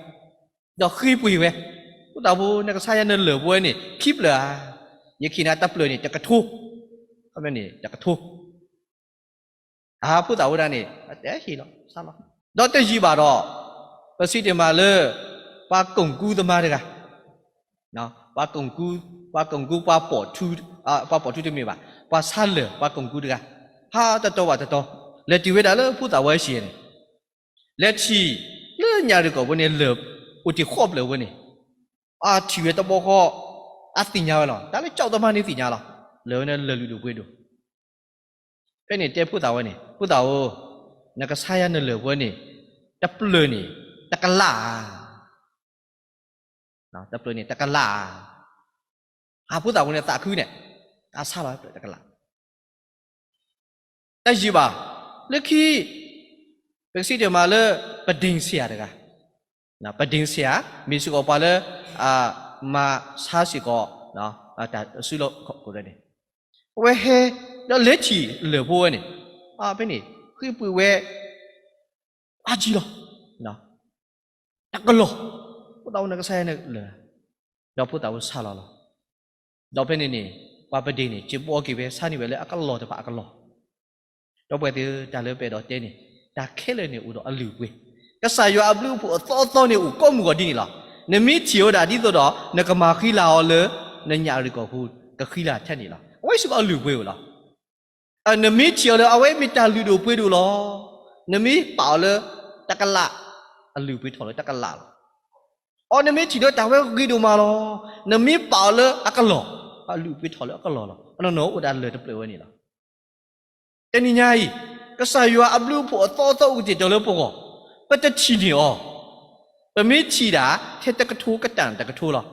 ဒီးဃ့ပှ့ၤဝဲ, ဖိသၣ်ဖိ နကဆါယၤနလၢၢ်ဖိဝဲန့ၣ် ခံပျၢၢ်ဧါ, ယကဟ့ၣ်နၤတပျၢၢ်န့ၣ် တကထိ, န့ၣ် တကထိ အဖိသၣ်ဝဲဒၣ်န့ၣ် အတဲဟ့ၣ်လီၤ, ဆါလီၤ. ဒီးတယံာ်ဘၣ်ဒီး ပစံးတ့ၢ်မးလၢ ပှၤကိၣ်ကူသမားတဂၤ, ပှၤကိၣ်ကူ, ပှၤကိၣ်ကူ ပှၤပိာ်ထူ, ပှၤပိာ်ထူတမ့ၢ်ဘၣ်, ပှၤဆါလၢၢ် ပှၤကိၣ်ကူတဂၤ, ဟးတတီၤဘၣ်တတီၤ လဲၤတုၤဝဲဒၣ်လၢဖိသၣ်ဝဲအဟံၣ်န့ၣ်, လဲၤထံၣ် လၢညၣ်ရံၣ်ကီၢ်ဖိန့ၣ် လၢၢ်အိၣ်တ့ၢ်ဃိးပျၢၢ်ဝဲန့ၣ်, အထံၣ်ဝဲတဘျီဃီ အသ့ၣ်ညါဝဲလီၤ. တၢ်လၢကၠီသမားန့ၣ်သ့ၣ်ညါလီၤ. လၢၢ်ဝဲန့ၣ်လၢၢ်လုၢ်ဒိၣ်ပှ့ၤဒိၣ် ဖဲန့ၣ်တဲဖိသၣ်ဝဲန့ၣ်, ဖိသၣ်ဧၢ, နကဆါယၤနလၢၢ်ဖိန့ၣ် တပျၢၢ်န့ၣ် တကလးဧါ, တပျၢၢ်န့ၣ် တကလးဧါ. အဖိသၣ်ဝဲန့ၣ်သးခုန့ၣ်, အဆါလီၤတပျၢၢ်တကလး တယံာ်ဘၣ်, လၢခံ ပကစံးတ့ၢ်မးလၢ ပဒ့ၣ်ဆံးယၤတဂၤ, ပဒ့ၣ်ဆံးယၤ မ့ၢ်စ့ၢ်ကီးပှၤလၢ မၤဆါစ့ၢ်ကီး တၢ်စုလီၢ်ခီၣ်ခိၣ်န့ၣ်, အဝဲဟဲ ဒီးလဲၤထံၣ်လၢၢ်ဖိဝဲန့ၣ်, ဖဲန့ၣ် ဃ့ပှ့ၤဝဲ အါကံလီၤ တကလီၢ်, ဖိသၣ်ဝဲန့ၣ်ကဆါယၤန့ၣ်လၢၢ်, ဒီးဖိသၣ်ဝဲဆါလီၤလီၤ. ဒီးဖဲန့ၣ်န့ၣ် ပှၤပဒ့ၣ်န့ၣ် စံးဘှီက့ၤဝဲ ဆါန့ၢ်ဝဲလၢအကလီၢ်တဖၣ်အကလီၢ်. ဒီပုၢ်ဝဲၢ်သ့ၣ်ဧၢ, တၢ်လၢပအဲၣ်ဒိးတဲန့ၣ် တၢ်ခဲလၢာ်န့ၣ်အိၣ်ဒီးအလုၢ်အပှ့ၤ, ကစၢ်ယွၤအဘျုးအဖှိၣ်အသီအသီန့ၣ် အိၣ်ကိးမုၢ်ဂီၤဒ်န့ၣ်လီၤ. နမ့ၢ်ထံၣ်ဝဲဒၣ်ဒ်သိးဒီး နကမၤဃံလၤအီၤလၢ နညၣ်ရံၣ်ကီၢ်ဖိ ကဃံလၤထဲန့ၣ်လီၤ. အဝဲစ့ၢ်ကီးအလုၢ်အပှ့ၤအိၣ်လီၤ. နမ့ၢ်ထံၣ်အီၤလၢအဝဲမ့ၢ်တၢ်လုၢ်ဒိၣ်ပှ့ၤဒိၣ်လီၤ. နမ့ၢ်ပာ်အီၤလၢ တကလး, အလုၢ်အပှ့ၤထီၣ်လၢတကလးလီၤ. အီ နမ့ၢ်ထံၣ်လၢတၢ်ဝဲဂ့ၤဒိၣ်မးလီၤ. နမ့ၢ်ပာ်အီၤလၢအကလီၢ်, အလုၢ်အပှ့ၤထီၣ်လၢအကလီၢ်လီၤ. အနီၢ်နီၢ်အိၣ်ဒၣ်လၢၢ်တပျၢၢ်ဝဲန့ၣ်လီၤ. တနံၤညါအံၤ ကစၢ်ယွၤအဘျုးအဖှိၣ်အသီအသီအိၣ်ကတၢၢ်လၢပဂီၢ်, ပတထံၣ်န့ၢ်အီၤ, ပမ့ၢ်ထံၣ်ဒၣ် ထဲတကထိကတၢၢ်တကထိလီၤ.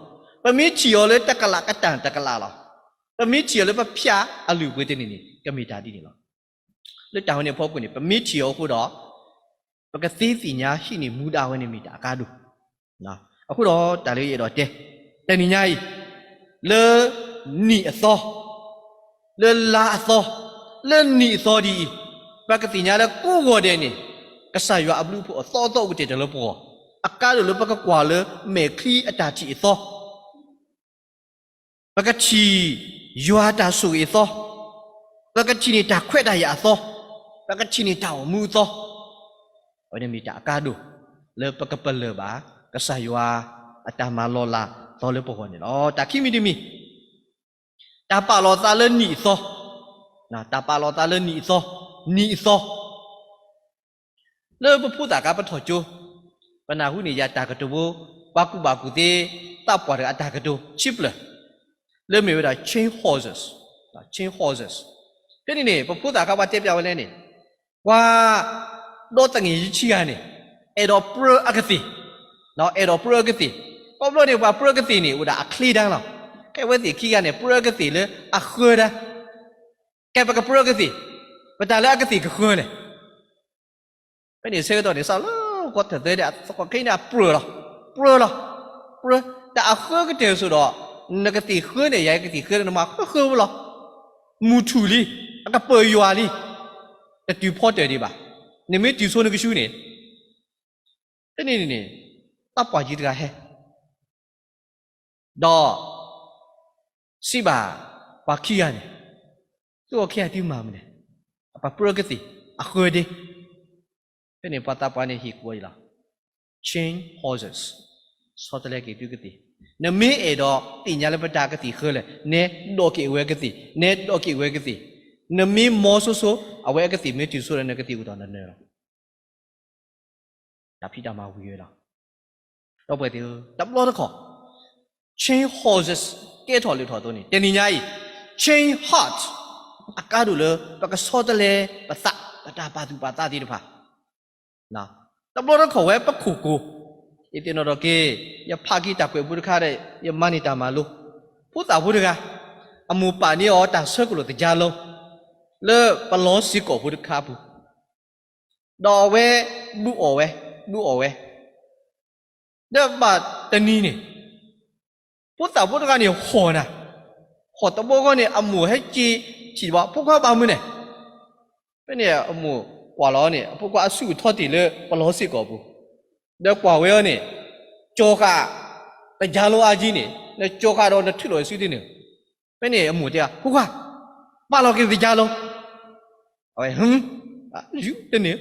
ပမ့ၢ်ထံၣ်အီၤလၢတကလးကတၢၢ်တကလးလီၤ. ပမ့ၢ်ထံၣ်အီၤလၢပဖၠးအလုၢ်အပှ့ၤတန့ၢ်န့ၣ် ကမ့ၢ်တၢ်ဒ်န့ၣ်လီၤ. လၢတၢ်ဝဲန့ၣ်အဖီခိၣ်န့ၣ် ပမ့ၢ်ထံၣ်အီၤအဃိဒီး ပကသ့သ့ၣ်ညါဟံးန့ၢ်မူဒါဝဲန့ၣ်မ့ၢ်တၢ်အကါဒိၣ်. အဃိဒီးတၢ်လၢယအဲၣ်ဒိးတဲ တနံၤညါအံၤ လၢနံၣ်အသီ, လၢလါအသီ, လၢနံၣ်အသီဒ်အံၤ, ပကသ့ၣ်ညါလၢကိးဂီၤဒဲးန့ၣ် ကစၢ်ယွၤအဘျုးအဖှိၣ်အသီအသီအိၣ်ကတၢၢ်တၢ်လၢပဂီၢ်, အကါဒိၣ်လၢပကကွၢ်လၢမဲာ်ချံအတၢ်ထံၣ်အသီ ပကထံၣ်ယွၤတၢ်ဆိၣ်ဂ့ၤအသီ, ပကထံၣ်န့ၢ်တၢ်ခွဲးတၢ်ယာ်အသီ, ပကထံၣ်န့ၢ်တၢ်အိၣ်မူအသီ, အဝဲန့ၣ်မ့ၢ်တၢ်အကါဒိၣ် လၢပကပလၢၢ်ဘၣ် ကစၢ်ယွၤအတၢ်မၤလီၤလးသီလၢပဂီၢ်န့ၣ်လီၤ. တၢ်ခံမံၤတမံၤ, တၢ်ပာ်လီၤသးလၢနံၣ်အသီ, တၢ်ပာ်လီၤသးလၢနံၣ်အသီ, နံၣ်အသီ လၢပဖိသၣ်ခါပထီၣ်ကၠိ, ပနၢ်ဟူန့ၢ်ယၤတၢ်ကတိၤဖိ, ပှၤကူၣ်ဘၣ်ကူၣ်သ့ သးပှၢ်တဂၤအတၢ်ကတိၤ ခံပျၢၢ်, လၢမ့ၢ်ဝဲဒၣ် chain horses, chain horses. ဖဲန့ၣ်န့ၣ် ပဖိသၣ်ခါပှၤတဲပျးဝဲလဲၣ်န့ၣ်, ပှၤဒီသင့ၢ်ယဆံဂၤန့ၣ် အဲၣ်ဒိးပြၢအကသ့ၣ်, အဲၣ်ဒိးပြၢအကသ့ၣ်, ခီဖျိန့ၣ် ပှၤပြၢကသ့ၣ်န့ၣ် အိၣ်ဒၣ်အချ့တၢ်လီၤ. ခဲအဝဲသ့ၣ်ခံဂၤန့ၣ် ပြၢကသ့ၣ်လၢအဃၢတၢ်, ကဲပကပြၢကသ့ၣ်, ပတၢ်လၢအကသ့ၣ်ကဃၢလဲၣ် ဖဲန့ၣ်ဆၢကတီၢ်န့ၣ် စးလၢဂီၤထၢၣ်သၢဒဲး အသကိးခဲအံၤန့ၣ် အပြၢလီၤ, ပြၢလီၤ, ပြၢ, တၢ်အဃၢကတၢၢ်ဆိဒီး နကသ့ၣ်ဃၢန့ၣ် ယကသ့ၣ်ဃၢန့ၣ် နမၤဃၢဃၢဝဲလီၤ. မုၢ်ထူၣ်လံ, အကပၢၢ်ယွၤလံ, တတုၤဖီတၢၢ်ဒံးဘၣ်. နမ့ၢ်တုၤဆိနကဆူန့ၣ်, ဖဲန့ၣ်န့ၣ် သးပှၢ်ကံတဂၤဟဲ ဒီး စံးဘၣ်ပှၤခံဂၤန့ၣ်, သုဂီၤခံဂၤသုမၤမနုၤလဲၣ်, ပှၤပြၢကသံၣ်အဃၢဒ့, ဖဲန့ၣ်ပှၤသးပှၢ်န့ၣ်ဟ့ၣ်ကူၣ်အီၤလီၤ. Change horses, ဆီတလဲက့ၤသုကသံၣ်, နမ့ၢ်အဲၣ်ဒိးသ့ၣ်ညါလၢပတၢ်ကသံၣ်ဃၢလဲၣ်, နဲဒိးက့ၤအဝဲကသံၣ်, နဲဒိးက့ၤအဝဲကသံၣ်, နမ့ၢ်မီဆိဆိ အဝဲအကသံၣ်မ့ၢ်တုၤဆိဒီး နကသံၣ်အိၣ်ထီၣ်နနၢၤလီၤ. တၢ်ဖံးတၢ်မၤဝံၤဝဲလီၤ. ဒီပုၢ်ဝဲၢ်သ့ၣ်ဧၢ, တဘျီတခီၣ် change horses ကဲထီၣ်လဲၤထီၣ်အသိးန့ၣ် တနံၤညါအံၤ change heart အကါဒိၣ်လၢပကဆီတလဲပသး, ပတၢ်ပာ်သူၣ်ပာ်သးသ့ၣ်တဖၣ် တဘျီတခီၣ်ဝဲပခိၣ်ကိၤ, ယသ့ၣ်နီၣ်ထီၣ်က့ၤ, ယဖးက့ၤတၢ်ကွဲးဖိတခါဒီး ယမၤန့ၢ်တၢ်မၤလိ, ဖိသၣ်ဖိတဂၤ, အမိၢ်ပာ်န့ၢ်အီၤတၢ်ဆၢကလိာ်သကြားလုံး လၢပလီစ့ၢ်ကီးဖိတခါအပူၤ, ဒီးအဝဲ ဘုအီၣ်ဝဲ, ဘုအီၣ်ဝဲ, ဒီးဘၣ်တနံၤန့ၣ် ဖိသၣ်ဖိတဂၤန့ၣ် ဟီၣ်နၤ, ဟီၣ်တဘျီဃီန့ၣ် အမိၢ်ဟဲက့ၤထံၣ်ဘၣ် ဖိခွါဘၣ်မနုၤလဲၣ်. ဖဲန့ၣ်အမိၢ်ကွၢ်လီၤန့ၣ် အဖိခွါအစုအထီတ့ၢ်လၢပလီစ့ၢ်ကီးအပူၤ, ဒီးကွၢ်ဝဲအီၤန့ၣ် ကၠီၤဃာ် သကြားလုံးအါကြီးန့ၣ် နကၠီၤဃာ်ဒီးနထုးလီၤစုဒ်န့ၣ်, ဖဲန့ၣ်အမိၢ်တဲအီၤ ဖိခွါ, ပာ်လီၤက့ၤ သကြားလုံး, အဝဲ ဟူ, ယူၤတန့ၢ်,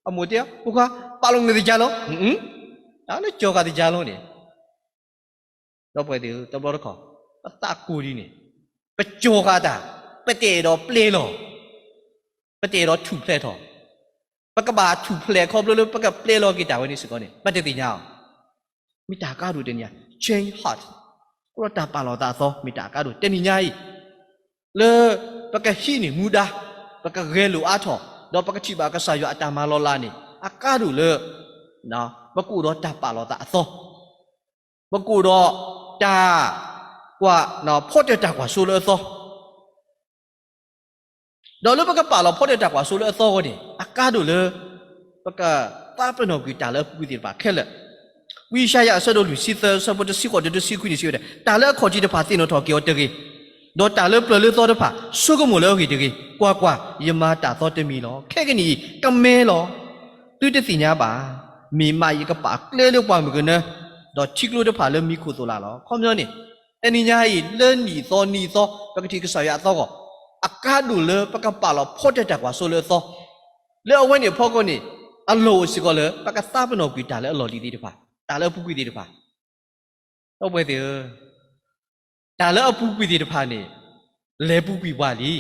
အမိၢ်တဲအီၤ ဖိခွါ, ပာ်လီၤက့ၤ သကြားလုံး, နကၠီၤဃာ် သကြားလုံး န့ၣ် ဒီပုၢ်ဝဲၢ်သ့ၣ်ဧၢ, တဘျီတခီၣ် ပသးကိၢ်ဒ်န့ၣ်, ပကၠီၤဃာ်တၢ်, ပတအဲၣ်ဒိးပျဲလီၤ, ပတအဲၣ်ဒိးထူၣ်ဖျဲးထီၣ်, ပကဘၣ်ထူၣ်ဖျဲးခီဖျိလၢပကပျဲလီၤက့ၤတၢ်ဝဲန့ၣ်စ့ၢ်ကီးန့ၣ် ပတသ့ၣ်ညါအီၤ, မ့ၢ်တၢ်အကါဒိၣ်တနံၤညါ, change heart, အိၣ်ဒီးတၢ်ပာ်လီၤသးအသီ မ့ၢ်တၢ်အကါဒိၣ်တနံၤညါအံၤ လၢပကဟံးန့ၢ်မူဒါ, ပကဂဲၤလိာ်အါထီၣ်, ဒီးပကထံၣ်ဘၣ်ကစၢ်ယွၤအတၢ်မၤလီၤလးန့ၣ် အကါဒိၣ်လၢ ပကအိၣ်ဒီးတၢ်ပာ်လီၤသးအသီ, ပကအိၣ်ဒီးတၢ်ကွၢ် ဖီတၢၣ်တၢ်ကွၢ်စိလၢအသီ ဒီးလၢပကပာ်လီၤဖီတၢၣ်တၢ်ကွၢ်စိလၢအသီအဂီၢ်န့ၣ် အကါဒိၣ်လၢ ပကသးပ့ၤနီၣ်ကွံာ်တၢ်လၢအပူၤကွံာ်သ့ၣ်တဖၣ်ခဲလၢာ်. ဝံယၡါယၤအဆၢဒိၣ်လွံၢ်ဆံသၢ အဆၢဖိတဆံဃိးတုၤတဆံခွံန့ၣ် စံးဝဲဒၣ်, တၢ်လၢအခီၣ်ထံးတဖၣ်သ့ၣ်နီၣ်ထီၣ်က့ၤအီၤတဂ့ၤ, ဒီးတၢ်လၢပျၢၤလၢသီတဖၣ် ဆိကမိၣ်လၢအဂ့ၢ်တဂ့ၤ. ကွၢ်ကွၢ်, ယမၤတၢ်သီတမံၤလီၤ. ခဲကနံၣ်အံၤ ကမဲလီၤ. သုတသ့ၣ်ညါဘၣ်. မ့ၢ်မးယကပာ်ကျဲလၢပှၢ်မုၢ်ကနၢ ဒီးထံကျိတဖၣ်လၢမံခိၣ်သိးလၢ်လီၤ. ခီပညီန့ၣ် တနံၤညါအံၤ လၢနံၣ်သီနံၣ်သီ ပကထံၣ်ကစၢ်ယွၤအသီအဂီၢ်, အကါဒိၣ်လၢပကပာ်လီၤဖီတၢၣ်တၢ်ကွၢ်စိလၢအသီ, လၢအဝဲန့ၣ်အဖီခိၣ်န့ၣ် အလီၢ်အိၣ်စ့ၢ်ကီးလၢ ပကသးပ့ၤနီၣ်ကွံာ်တၢ်လၢအလီၢ်လံၤသ့ၣ်တဖၣ်, တၢ်လၢအပူၤကွံာ်သ့ၣ်တဖၣ်. ဒီပုၢ်ဝဲၢ်သ့ၣ်ဧၢ, တၢ်လၢအပူၤကွံာ်သ့ၣ်တဖၣ်န့ၣ် လဲၤပူၤကွံာ်ပှၤလံ.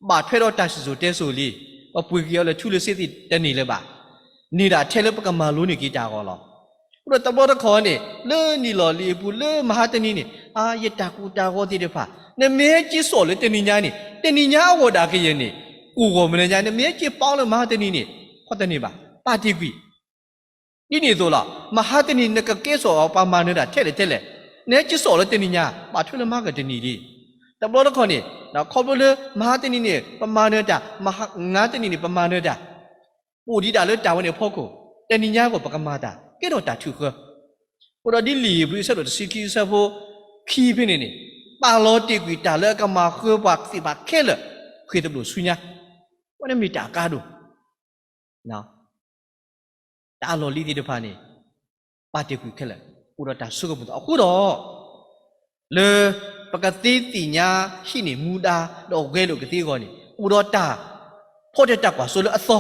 ဘၣ်ထွဲဒီးတၢ်စံၣ်စိၤတဲစိၤလံ. ပပှ့ၤက့ၤအီၤလၢထူလၢစ့သ့ၣ်တန့ၢ်လၢၤဘၣ်. န့ၢ်ဒၣ်ထဲလၢပကမၤလိန့ၢ်က့ၤတၢ်အဂီၢ်လီၤ. အဃိဒီးတဘျီတခီၣ်န့ၣ် လၢနံၣ်လီၢ်လံၤအပူၤ လၢမဟါတနံၤန့ၣ် အါ ယတၢ်ကူၣ်တၢ်ဂီၤသ့ၣ်တဖၣ် နမ့ၢ်ဟဲက့ၤစိာ်လၢတနံၤညါန့ၣ် တနံၤညါအဂီၢ်ဒၣ်ကယဲၢ်န့ၣ် ကိၢ်ဂီၤမနုၤညါ နမ့ၢ်ဟဲက့ၤပာ်လၢမဟါတနံၤန့ၣ် ခီတန့ၢ်ဘၣ်. ပာ်တ့ၢ်ကွံာ် ဒ်န့ၣ်အသိးလီၤ. မဟါတနံၤနကကဲစိာ်အီၤ ပှၤမၤနၢၤတၢ်ထဲလဲၣ်ထဲလဲၣ်, နဟဲက့ၤစိာ်လၢတနံၤညါ ဘၣ်ထွဲလၢမဟါကတနံၤလံ. တဘျီတခီၣ်န့ၣ် ခီဖျိလၢမဟါတနံၤန့ၣ် ပမၤနၢၤတၢ်, မဟါတနံၤန့ၣ် ပမၤနၢၤတၢ်, အိၣ်ဒံးဒၣ်လၢတၢ်ဝဲန့ၣ်အဖီခိၣ်, တနံၤညါအဂီၢ်ပကမၤတၢ် ကဲထီၣ်တၢ်ထုးဃၢ. အဃိဒီးဒ်လံာ်ဧ့ၤဘြံၤအဆၢဒိၣ်တဆံခံအဆၢဖိခံဖဲန့ၣ်န့ၣ် ပာ်လီၤတ့ၢ်ကွံာ်တၢ်လၢအကမၤဃၢပှၤသ့ၣ်တဖၣ်ခဲလၢာ် ဃ့ၢ်သဘျိၣ်ဆူညါ, အဝဲန့ၣ်မ့ၢ်တၢ်အကါဒိၣ် တၢ်အလီၢ်လံၤသ့ၣ်တဖၣ်န့ၣ် ပာ်တ့ၢ်ကွံာ်ခဲလၢာ် အိၣ်ဒီးတၢ်ဆိကမိၣ်သးအဃိဒီး လၢပကသ့သ့ၣ်ညါဟံးန့ၢ်မူဒါ ဒီးဂဲၤလိာ်ကသ့အဂီၢ်န့ၣ် အိၣ်ဒီးတၢ် ဖီတၢၣ်တၢ်ကွၢ်စိလၢအသီ,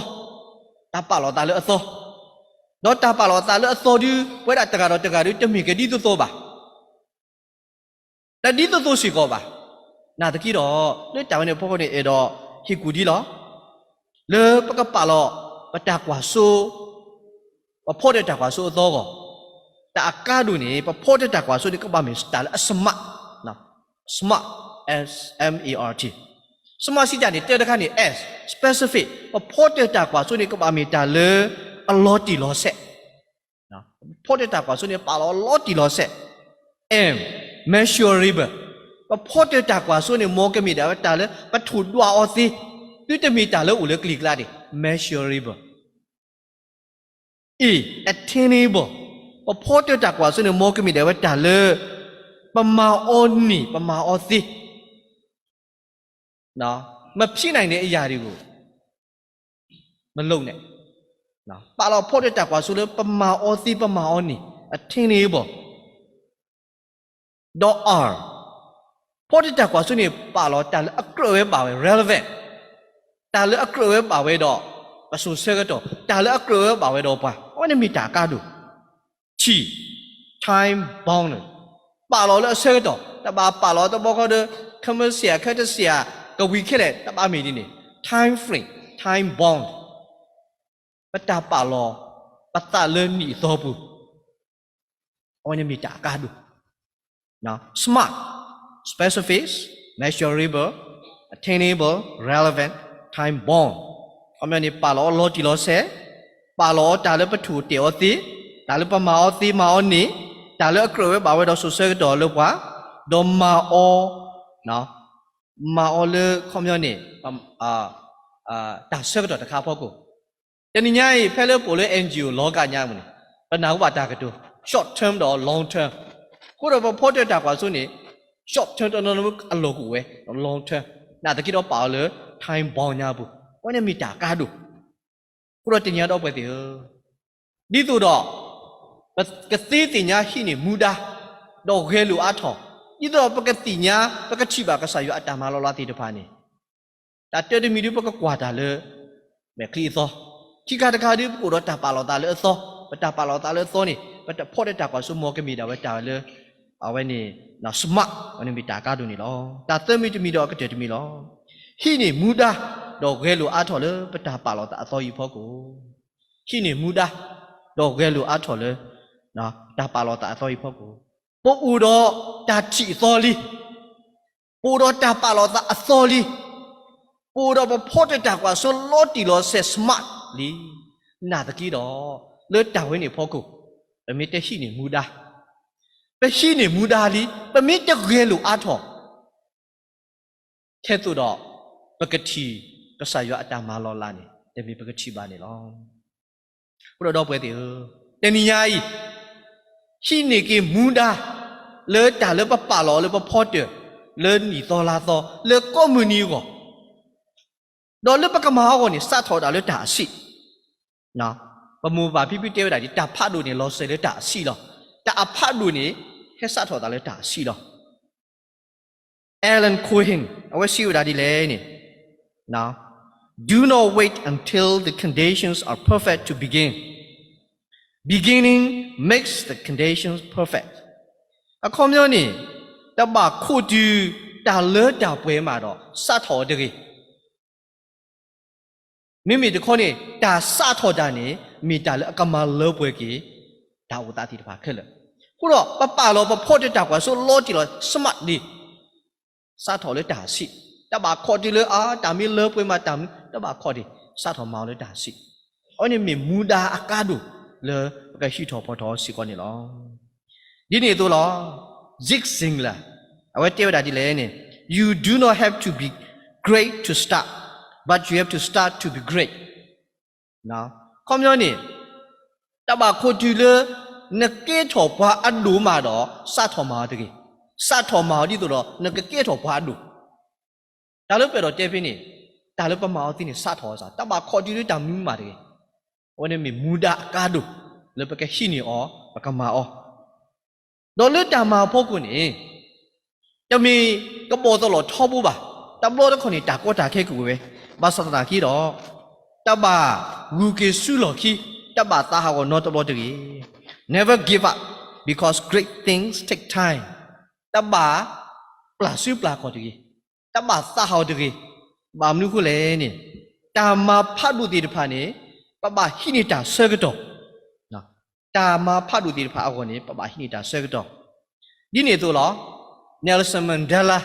တၢ်ပာ်လီၤသးလၢအသီ, ဒီးတၢ်ပာ်လီၤသးလၢအသီဒု ပဝဲဒၣ်တဂၤဒီးတဂၤဒု တမ့ၢ်ကဲဒ်သိးသိးဘၣ်. တဒ်သိးသိးစ့ၢ်ကီးဘၣ်. နာ်သက့ဒီး လၢတၢ်ဝဲန့ၣ်အဖီခိၣ်န့ၣ် အဲၣ်ဒိးဟ့ၣ်ကူၣ်ဒ်လီၤ. လၢပကပာ်လီၤ ပတၢ်ကွၢ်စိ ပဖီတၢၣ်တၢ်ကွၢ်စိအသီအဂီၢ်, တၢ်အကါဒိၣ်န့ၣ် ပဖီတၢၣ်တၢ်ကွၢ်စိန့ၣ် ကဘၣ်မ့ၢ်တၢ်လၢအ smart, smart, S M A R T, smart စံးတၢ်န့ၣ် တၢတခါန့ၣ် S, specific, ပဖီတၢၣ်တၢ်ကွၢ်စိန့ၣ် ကဘၣ်မ့ၢ်တၢ်လၢအလီၤတံၢ်လီၤဆဲး ပဖီတၢၣ်တၢ်ကွၢ်စိန့ၣ် ပာ်လီၤလီၤတံၢ်လီၤဆဲး. M, measurable, ပဖီတၢၣ်တၢ်ကွၢ်စိန့ၣ် မ်ကမ့ၢ်ဒၣ်ဝဲတၢ်လၢပထိၣ်ဒွးအီၤသ့, သုတမ့ၢ်တၢ်လၢအိၣ်လၢကျံၤကျါဒံး, measurable. A, attainable, ပဖီတၢၣ်တၢ်ကွၢ်စိန့ၣ် မ်ကမ့ၢ်ဒၣ်ဝဲတၢ်လၢ ပမၤအီၤန့ၢ် ပမၤအီၤသ့ မဖံးနိုင်တဲ့အရာတွေကို မလုပ်နဲ့, ပာ်လီၤဖီတၢၣ်တၢ်ကွၢ်စိလၢပမၤအီၤသ့ ပမၤအီၤန့ၢ် attainable, ဒီး R, ဖီတၢၣ်တၢ်ကွၢ်စိန့ၣ် ပာ်လီၤတၢ်လၢအကြၢးဝဲဘၣ်ဝဲ relevant, တၢ်လၢအကြၢးဝဲဘၣ်ဝဲဒီး ပစိၤဆၢကတီၢ်, တၢ်လၢအကြၢးဝဲဘၣ်ဝဲဒီးပှၤ, အဝဲန့ၣ်မ့ၢ်တၢ်အကါဒိၣ်. ခံ, time bound, ပာ်လီၤလၢအဆၢကတီၢ်, တဘၣ်ပာ်လီၤတဘျီဃီဒီး ခဲမုၢ်ဆ့ၣ်ဧါ ခဲတဆ့ၣ်ဧါ ကဝံၤခဲလၢာ် တဘၣ်မ့ၢ်ဒ်န့ၣ်, time frame, time bound, ပတၢ်ပာ်လီၤပသးလၢနံၣ်အသီပူၤ, အဝဲန့ၣ်မ့ၢ်တၢ်အကါဒိၣ်. smart, specific, measurable, attainable, relevant, time bound, ခီပညီန့ၣ် ပာ်လီၤအီၤလီၤတံၢ်လီၤဆဲး, ပာ်လီၤအီၤတၢ်လၢပထိၣ်တဲာ်အီၤသ့, တၢ်လၢပမၤအီၤသ့မၤအီၤန့ၣ်, တၢ်လၢအကြၢးဝဲဘၣ်ဝဲဒီးစိၤဆၢကတီၢ်လၢပှၤ, ဒီးမၤအီၤ, မၤအီၤလၢခီပညီန့ၣ် တၢ်ဆၢကတီၢ်တခါအဖီခိၣ်. တနံၤညါအံၤ ဖဲလၢပအိၣ်လၢ N G O လီၤကၢ်ညါပူၤန့ၣ် ပနၢ်ဟူဘၣ်တၢ်ကတိၤ short term ဒီး long term, အဃိဒီးပဖီတၢၣ်တၢ်ကွၢ်စိန့ၣ် short term တနီၤနီၤအလီၢ်ကအိၣ်ဝဲ long term, နာ်သက့ဒီးပာ်အီၤလၢ time bound ညါပူၤ, အဝဲန့ၣ်မ့ၢ်တၢ်အကါဒိၣ်. အဃိဒီးတနံၤညါဒီပုၢ်ဝဲၢ်သ့ၣ်ဧၢ, ဒ်သိးဒီး ပကသ့သ့ၣ်ညါဟံးန့ၢ်မူဒါ ဒီးဂဲၤလိာ်အါထီၣ်, ဒ်သိးဒီးပကသ့ၣ်ညါ ပကထံၣ်ဘၣ်ကစၢ်ယွၤအတၢ်မၤလီၤလးသ့ၣ်တဖၣ်န့ၣ်, တၢ်တၢတမံၤဒု ပကကွၢ်တၢ်လၢ မဲာ်ချံအသီ, ခံခါတခါဒု ပကအိၣ်ဒီးတၢ်ပာ်လီၤသးလၢအသီ, ပတၢ်ပာ်လီၤသးလၢအသီန့ၣ် ပတဖီတၢၣ်တၢ်ကွၢ်စိမ့ၢ်ကမ့ၢ်ဒၣ်ဝဲတၢ်လၢ အဝဲန့ၣ် smart အဝဲန့ၣ်မ့ၢ်တၢ်အကါဒိၣ်န့ၣ်လီၤ. တၢ်သၢမံၤတမံၤဒီးအကတၢၢ်တမံၤလီၤ. ဟံးန့ၢ်မူဒါ ဒီးဂဲၤလိာ်အါထီၣ်လၢပတၢ်ပာ်လီၤသးအသီအံၤအဖီခိၣ်, ဟံးန့ၢ်မူဒါ ဒီးဂဲၤလိာ်အါထီၣ်လၢ တၢ်ပာ်လီၤသးအသီအံၤအဖီခိၣ်, ပအိၣ်ဒီးတၢ်ထံၣ်အသီလံ, ပအိၣ်ဒီးတၢ်ပာ်လီၤသးအသီလံ, ပအိၣ်ဒီးပဖီတၢၣ်တၢ်ကွၢ်စိလီၤတံၢ်လီၤဆဲး smart လံ, နာ်သက့ဒီး လၢတၢ်ဝဲန့ၣ်အဖီခိၣ် ပမ့ၢ်တဟံးန့ၢ်မူဒါ, ပဟံးန့ၢ်မူဒါလံ, ပမ့ၢ်တဂဲၤလိာ်အါထီၣ် ထဲသိးဒီး ပကထံၣ်ကစၢ်ယွၤအတၢ်မၤလီၤလးန့ၣ် တမ့ၢ်ပကထံၣ်ဘၣ်န့ၣ်လီၤ. အဃိဒီးဒီပုၢ်ဝဲၢ်သ့ၣ်ဧၢ, တနံၤညါအံၤ ဟံးန့ၢ်က့ၤမူဒါ လၢတၢ်လၢပပာ်လီၤလၢပဖီတၢၣ် လၢနံၣ်သီလါသီ လၢကိးမုၢ်နံၤအဂီၢ်, ဒီးလၢပကမၤအဂီၢ်န့ၣ် စးထီၣ်ဒၣ်လၢတၢ်အဆံး, ပမိၢ်ပၢ်ဖံဖုတဲဝဲဒၣ်ဒ် တၢ်ဖးဒိၣ်န့ၣ် လီၤစဲၤလၢတၢ်အဆံးလီၤ. တၢ်အဖးဒိၣ်န့ၣ် ဟဲစးထီၣ်သးလၢတၢ်အဆံးလီၤ. Alan Cohen အဝဲစံးဝဲဒၣ်ဒ်လဲၣ်န့ၣ်, Do not wait until the conditions are perfect to begin. Beginning makes the conditions perfect. အခီပညီန့ၣ် တဘၣ်ခိးတုၤတၢ်လၢတၢ်ပှဲၤမးဒီး စးထီၣ်အီၤတဂ့ၤ. မ့မ့ၢ်တခီန့ၣ် တၢ်စးထီၣ်တၢ်န့ၣ် မ့ၢ်တၢ်လၢအကမၤလၢပှဲၤက့ၤ တၢ်အိၣ်သးသ့ၣ်တဖၣ်ခဲလၢာ်. အဃိဒီး ပပာ်လီၤပဖီတၢၣ်တၢ်ကွၢ်စိလီၤတံၢ်လီၤ smart လံ, စးထီၣ်လၢတၢ်ဆံး, တဘၣ်ခိးတုၤလၢအါ တၢ်မ့ၢ်လၢပှဲၤမးတၢ်မနုၤ တဘၣ်ခိးဒံး စးထီၣ်မၤအီၤလၢတၢ်ဆံး. အဝဲန့ၣ်မ့ၢ်မူဒါအကါဒိၣ်လၢပကဟံးထီၣ်ဖီထီၣ်စ့ၢ်ကီးန့ၣ်လီၤ. ဒ်န့ၣ်အသိးလီၤ, Zig Ziglar အဝဲတဲဝဲဒၣ်ဒ်လဲၣ်န့ၣ်, You do not have to be great to start, but you have to start to be great. ခီပညီန့ၣ် တဘၣ်ခိးတုၤလၢ နကဲထီၣ်ပှၤအဒိၣ်မးဒီး စးထီၣ်မၤအီၤတဂ့ၤ. စးထီၣ်မၤအီၤဒ်သိးဒီး နကကဲထီၣ်ပှၤအဒိၣ်. တၢ်လၢပအဲၣ်ဒိးတဲဖဲန့ၣ် တၢ်လၢပမၤအီၤသ့န့ၣ် စးထီၣ်အီၤစ့ၢ်, တဘၣ်ခိးတုၤလၢတၢ်မနုၤမးတဂ့ၤ. အဝဲန့ၣ်မ့ၢ်မူဒါအကါဒိၣ် လၢပကဟံးန့ၢ်အီၤ ပကမၤအီၤ ဒီးလၢတၢ်မၤအဖီခိၣ်န့ၣ် တမ့ၢ်ကဘီၣ်သလီၢ်ထီဘိဘၣ်. တဘျီတခီၣ်န့ၣ် တၢ်ကီတၢ်ခဲကအိၣ်ဝဲ, ဘၣ်ဆၣ်သနာ်က့ဒီး တဘၣ်ဂုၤက့ၤဆူလီၢ်ခံ, တဘၣ်သးဟးဂီၤနီတဘျီတဂ့ၤ. Never give up, because great things take time. တဘၣ်ပျၢ်စုပျၢ်ခီၣ်တဂ့ၤ, တဘၣ်သးဟးဂီၤတဂ့ၤ. ဘၣ်မနုၤအဃိလဲၣ်န့ၣ် တၢ်မၤဖးဒိၣ်သ့ၣ်တဖၣ်န့ၣ် ပဘၣ်ဟံးန့ၢ်တၢ်ဆၢကတီၢ် တၢ်မၤဖးဒိၣ်သ့ၣ်တဖၣ်အဂီၢ်န့ၣ် ပဘၣ်ဟံးန့ၢ်တၢ်ဆၢကတီၢ်. ဒ်န့ၣ်အသိးလီၤ, Nelson Mandela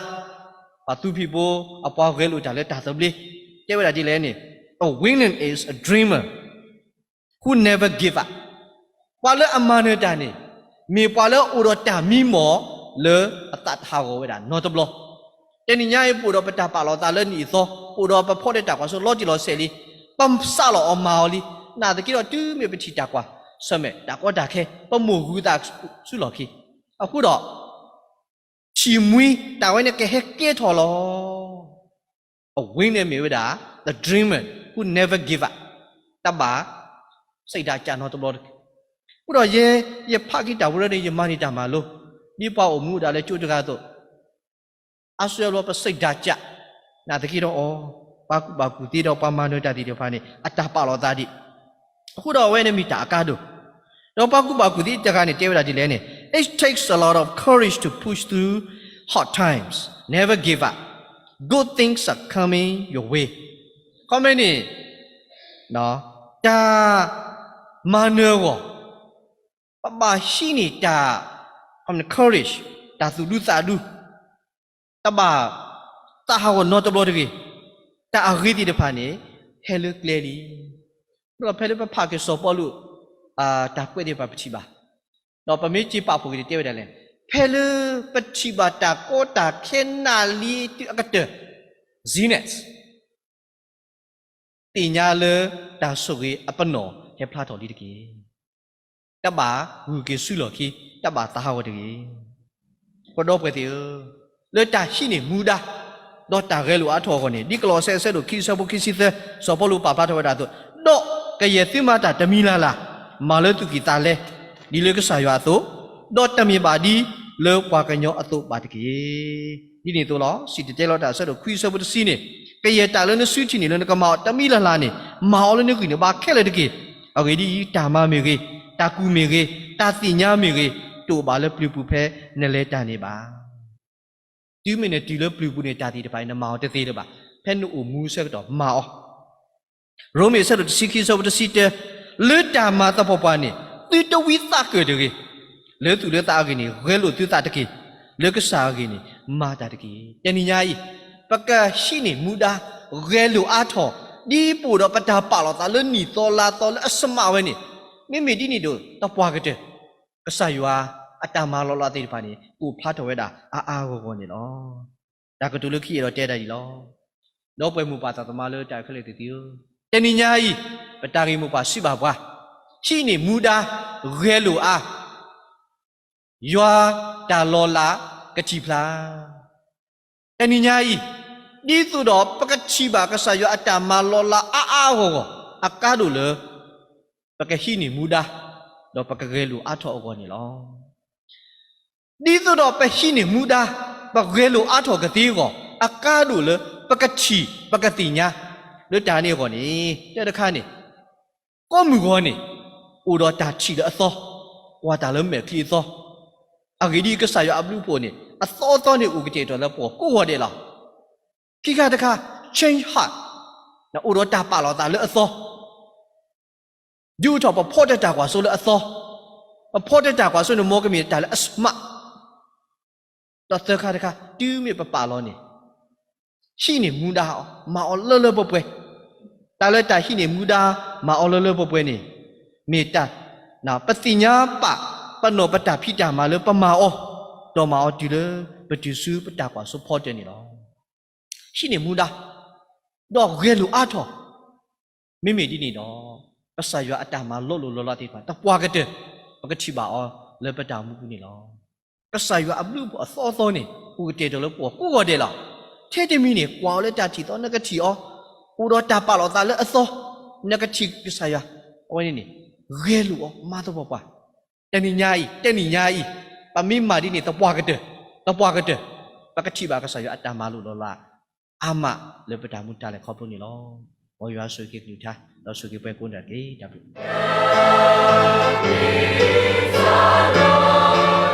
ပှၤသူဖံးဖိ အပှၤဂဲၤလိာ်တၢ်လၢတၢ်သဘျ့ တဲဝဲဒၣ်ဒ်လဲၣ်န့ၣ်, A winner is a dreamer who never give up. ပှၤလၢအမၤနၢၤတၢ်န့ၣ် မ့ၢ်ပှၤလၢအအိၣ်ဒီးတၢ်မံမီၢ်လၢအသးတဟးဂီၤဝဲဒၣ်နီတဘျီ. တနံၤညါအံၤ ပအိၣ်ဒီးပတၢ်ပာ်လီၤသးလၢနံၣ်အသီ, ပအိၣ်ဒီးပဖီတၢၣ်တၢ်ကွၢ်စိလီၤတံၢ်လီၤဆဲးလံ, ပစးလီၤအီၤမၤအီၤလံ, နာ်သက့ဒီးတုၤမ့ၢ်ပထံၣ်တၢ်ကွၢ်ဆၢၣ်မဲာ် တၢ်ကီတၢ်ခဲ ပမိၢ်ဂုၤသးဆူလီၢ်ခံ. အဃိဒီး ထံၣ်မှံတၢ်ဝဲန့ၣ်ကဟဲကဲထီၣ်လီၤ. A winner မ့ၢ်ဝဲဒၣ် the dreamer who never give up, တဘၣ်စံးတၢ်ကၢ်နီတဘျီတဂ့ၤ. အဃိဒီးယဲ ယဖးက့ၤတၢ်ဝဲန့ၣ် ယမၤန့ၢ်တၢ်မၤလိ, ဒ်ပှၤအိၣ်မူဒၣ်လၢကၠိတဂၤအသိး, အါစုအါဘျီပစိတ်ဓာတ်ကျ, နာ်သက့ဒီးအီၤ, ပှၤကူၣ်ဘၣ်ကူၣ်သ့ဒီးပှၤမၤနၢၤတၢ်သ့ၣ်တဖၣ်န့ၣ် အတၢ်ပာ်လီၤသးဒံး, အဃိဒီးအဝဲန့ၣ်မ့ၢ်တၢ်အကါဒိၣ်, ဒီးပှၤကူၣ်ဘၣ်ကူၣ်သ့တဂၤန့ၣ် တဲဝဲဒၣ်ဒ်လဲၣ်န့ၣ်, It takes a lot of courage to push through hard times. Never give up. Good things are coming your way. ခီမ့ၢ်န့ၣ် တၢ်မၤနၢၤအဂီၢ်, ပဘၣ်ဟံးန့ၢ်တၢ် courage, တၢ်သူၣ်ဒူသးဒူ, တဘၣ်သးဟးဂီၤနီတဘျီတဂ့ၤ, တၢ်အဂ့ၤသ့ၣ်တဖၣ်န့ၣ် ဟဲလၢကျဲလံ. ဒီးဖဲလၢပဖးက့ၤစီၤပီလူး တၢ်ကွဲးသ့ၣ်တဖၣ်ပထံၣ်ဘၣ်, ဒီးပမ့ၢ်စ့ပာ်ဖှိၣ်က့ၤန့ၣ်တဲဝဲဒၣ်လဲၣ်, ဖဲလၢပထံၣ်ဘၣ်တၢ်ကီတၢ်ခဲနၣ်လံတုၤအကတၢၢ်, zenith သ့ၣ်ညါလၢတၢ်ဆိၣ်ဂ့ၤအပနီၣ်ဟဲဖျါထီၣ်လံတက့ၢ်. တဘၣ်ဂုာ်က့ၤဆူလီၢ်ခံ, တဘၣ်သးဟးဂီၤတဂ့ၤ. ပဒီပုၢ်ဝဲၢ်သ့ၣ်ဧၢ, လၢတၢ်ဟံးန့ၢ်မူဒါ ဒီးတၢ်ဂဲၤလိာ်အါထီၣ်အဂီၢ်န့ၣ် ဒ်ကလီးစဲအဆၢဒိၣ်ခံ အဆၢဖိခံဆံသၢ စီၤပီလူးပာ်ဖျါထီၣ်ဝဲဒၣ်အသိး, ဒီးကယဲၢ်သုမၤတၢ်တမံၤလၢ်လၢ်, မၤလၢသူၣ်ကံၢ်သးလဲ, ဒ်လၢကစၢ်ယွၤအသိး, ဒီးတမ့ၢ်ဘၣ်ဒ်လၢပှၤကညီအသိးဘၣ်တက့ၢ်. ဒ်န့ၣ်အသိးလီၤ. စံၣ်တဲၤတဲလီၤတၢ်အဆၢဒိၣ်ခွံ အဆၢဖိတဆံန့ၣ်, ကယဲၢ်တၢ်လၢနစုထံၣ်န့ၢ်လၢနကမၤအီၤတမံၤလၢ်လၢ်န့ၣ် မၤအီၤလၢနဂံၢ်နဘါခဲလၢာ်တက့ၢ်. အဂ့ၢ်ဒ်အံၤ, တၢ်မၤမ့ၢ်ဂ့ၤ, တၢ်ကူၣ်မ့ၢ်ဂ့ၤ, တၢ်သ့ၣ်ညါမ့ၢ်ဂ့ၤ, တအိၣ်ဘၣ်လၢပျုၤပူၤဖဲနလဲၤတၢ်န့ၣ်ဘၣ်. တုၤမ့ၢ်နတုၤလၢပျုၤပူၤန့ၣ် တၢ်သ့ၣ်တဖၣ်အံၤ နမၤအီၤတသ့လၢၤဘၣ်. ဖဲနအိၣ်မူဆၢကတီၢ်မၤအီၤ. ရိမ့ၤအဆၢဒိၣ်တဆံခံ အဆၢဖိတဆံတၢ, လၢတၢ်မၤသပှၢ်ပှၢ်န့ၣ် သုတဝံသးကၢၣ်တဂ့ၤ. လၢသူၣ်လၢသးအဂ့ၢ်န့ၣ် ဂဲၤလိာ်သုသးတက့ၢ်. လၢကစၢ်အဂ့ၢ်န့ၣ် မၤတၢ်တက့ၢ်. တနံၤညါအံၤ ပကဟံးန့ၢ်မူဒါ ဂဲၤလိာ်အါထီၣ် ဒ်ပအိၣ်ဒီးပတၢ်ပာ်လီၤသးလၢနံၣ်သီလါသီလၢအစမးဝဲန့ၣ်, မ့မ့ၢ်ဒ်န့ၣ်ဒီး သပှၢ်ကတၢၢ် ကစၢ်ယွၤအတၢ်မၤလီၤလးသ့ၣ်တဖၣ်န့ၣ် ကအိၣ်ဖျါထီၣ်ဝဲဒၣ်အါအါဂီၢ်ဂီၢ်န့ၣ်လီၤ. တၢ်ကတိၤလၢခံအဲၣ်ဒိးတဲဒၣ်ဒ်အံၤလီၤ. ဒီပုၢ်ဝဲၢ်မိၢ်ပၢ်သးသမါလၢတၢ်ခဲလၢာ်သ့ၣ်သုဧၢ, တနံၤညါအံၤ ပတၢ်ဂ့ၢ်မိၢ်ပၢ်စံးဘၣ်ပှၤ, ဟံးန့ၢ်မူဒါ ဂဲၤလိာ်အါ ယွၤတၢ်လီၤလးကထံၣ်ဖျါ. တနံၤညါအံၤ ဒ်သိးဒီးပကထံၣ်ဘၣ်ကစၢ်ယွၤအတၢ်မၤလီၤလးအါအါဂီၢ်ဂီၢ် အကါဒိၣ်လၢ ပကဟံးန့ၢ်မူဒါ ဒီးပကဂဲၤလိာ်အါထီၣ်အဂီၢ်န့ၣ်လီၤ. ဒ်သိးဒီးပဟံးန့ၢ်မူဒါ ပဂဲၤလိာ်အါထီၣ်ကသ့အဂီၢ် အကါဒိၣ်လၢ ပကထံၣ်ပကသ့ၣ်ညါ လၢတၢ်န့ၣ်အဂီၢ်န့ၣ် တၢ်တခါန့ၣ် ကိးမုၢ်ဂီၤန့ၣ် အိၣ်ဒီးတၢ်ထံၣ်လၢအသီ, ကွၢ်တၢ်လၢမဲာ်ချံအသီ, အဂ့ၢ်ဒ်အံၤ ကစၢ်ယွၤအဘျုးအဖှိၣ်န့ၣ် အသီအသီန့ၣ်အိၣ်ကတဲာ်ကတီၤလၢပှၤကိးဂီၤဒဲးလီၤ. ခံခါတခါ change heart, အိၣ်ဒီးတၢ်ပာ်လီၤသးလၢအသီ, ဒုးအိၣ်ထီၣ်ပဖီတၢၣ်တၢ်ကွၢ်စိလၢအသီ, ပဖီတၢၣ်တၢ်ကွၢ်စိန့ၣ် မ်ကမ့ၢ်တၢ်လၢအ smart, ဒီးသၢခါတခါ တုၤမ့ၢ်ပပာ်လီၤန့ၣ် ဟံးန့ၢ်မူဒါအီၤ မၤအီၤလၢလၢပှဲၤပှဲၤ, တၢ်လၢတၢ်ဟံးန့ၢ်မူဒါ မၤအီၤလၢလၢပှဲၤပှဲၤန့ၣ် မ့ၢ်တၢ် ပသ့ၣ်ညါပာ်ပနီၣ်ပတၢ်ဖံးတၢ်မၤလၢပမၤအီၤ, ဒီးမၤအီၤတုၤလၢ ပတုၤဆူပတၢ်ကွၢ်စိဖီတၢၣ်န့ၣ်လီၤ. ဟံးန့ၢ်မူဒါ ဒီးဂဲၤလိာ်အါထီၣ် မ့မ့ၢ်ဒ်န့ၣ်ဒီး ကစၢ်ယွၤအတၢ်မၤလိာ်လိာ်လီၤလးသ့ၣ်တဖၣ် သပှၢ်ကတၢၢ် ပကထံၣ်ဘၣ်အီၤလၢပတၢ်အိၣ်မူပူၤန့ၣ်လီၤ. ကစၢ်ယွၤအဘျုးအဖှိၣ်အသီအသီန့ၣ် အိၣ်ကတဲာ်ကတီၤလၢပှၤကိးဂီၤဒဲးလီၤ. ထဲတမံၤန့ၣ် ကွၢ်အီၤလၢတၢ်ထံၣ်သီ နကထံၣ်အီၤ, အိၣ်ဒီးတၢ်ပာ်လီၤသးလၢအသီ နကထံၣ်ကစၢ်ယွၤ, အဝဲန့ၣ်န့ၣ် ဂဲၤလိာ်အီၤမၤသပှၢ်ပှၢ် တနံၤညါအံၤ တနံၤညါအံၤ ပမ့ၢ်မၤဒ်န့ၣ် သပှၢ်ကတၢၢ် သပှၢ်ကတၢၢ် ပကထံၣ်ဘၣ်ကစၢ်ယွၤအတၢ်မၤလိာ်လီၤလး အါမးလၢပတၢ်မူတၢ်လဲၤခီဖျိန့ၣ်လီၤ. မ်ယွၤဆိၣ်ဂ့ၤက့ၤကလုၢ်ကထါ ဒီးဆိၣ်ဂ့ၤပှၤကိးဂၤဒဲးတက့ၢ်. တၢ်ဘျုး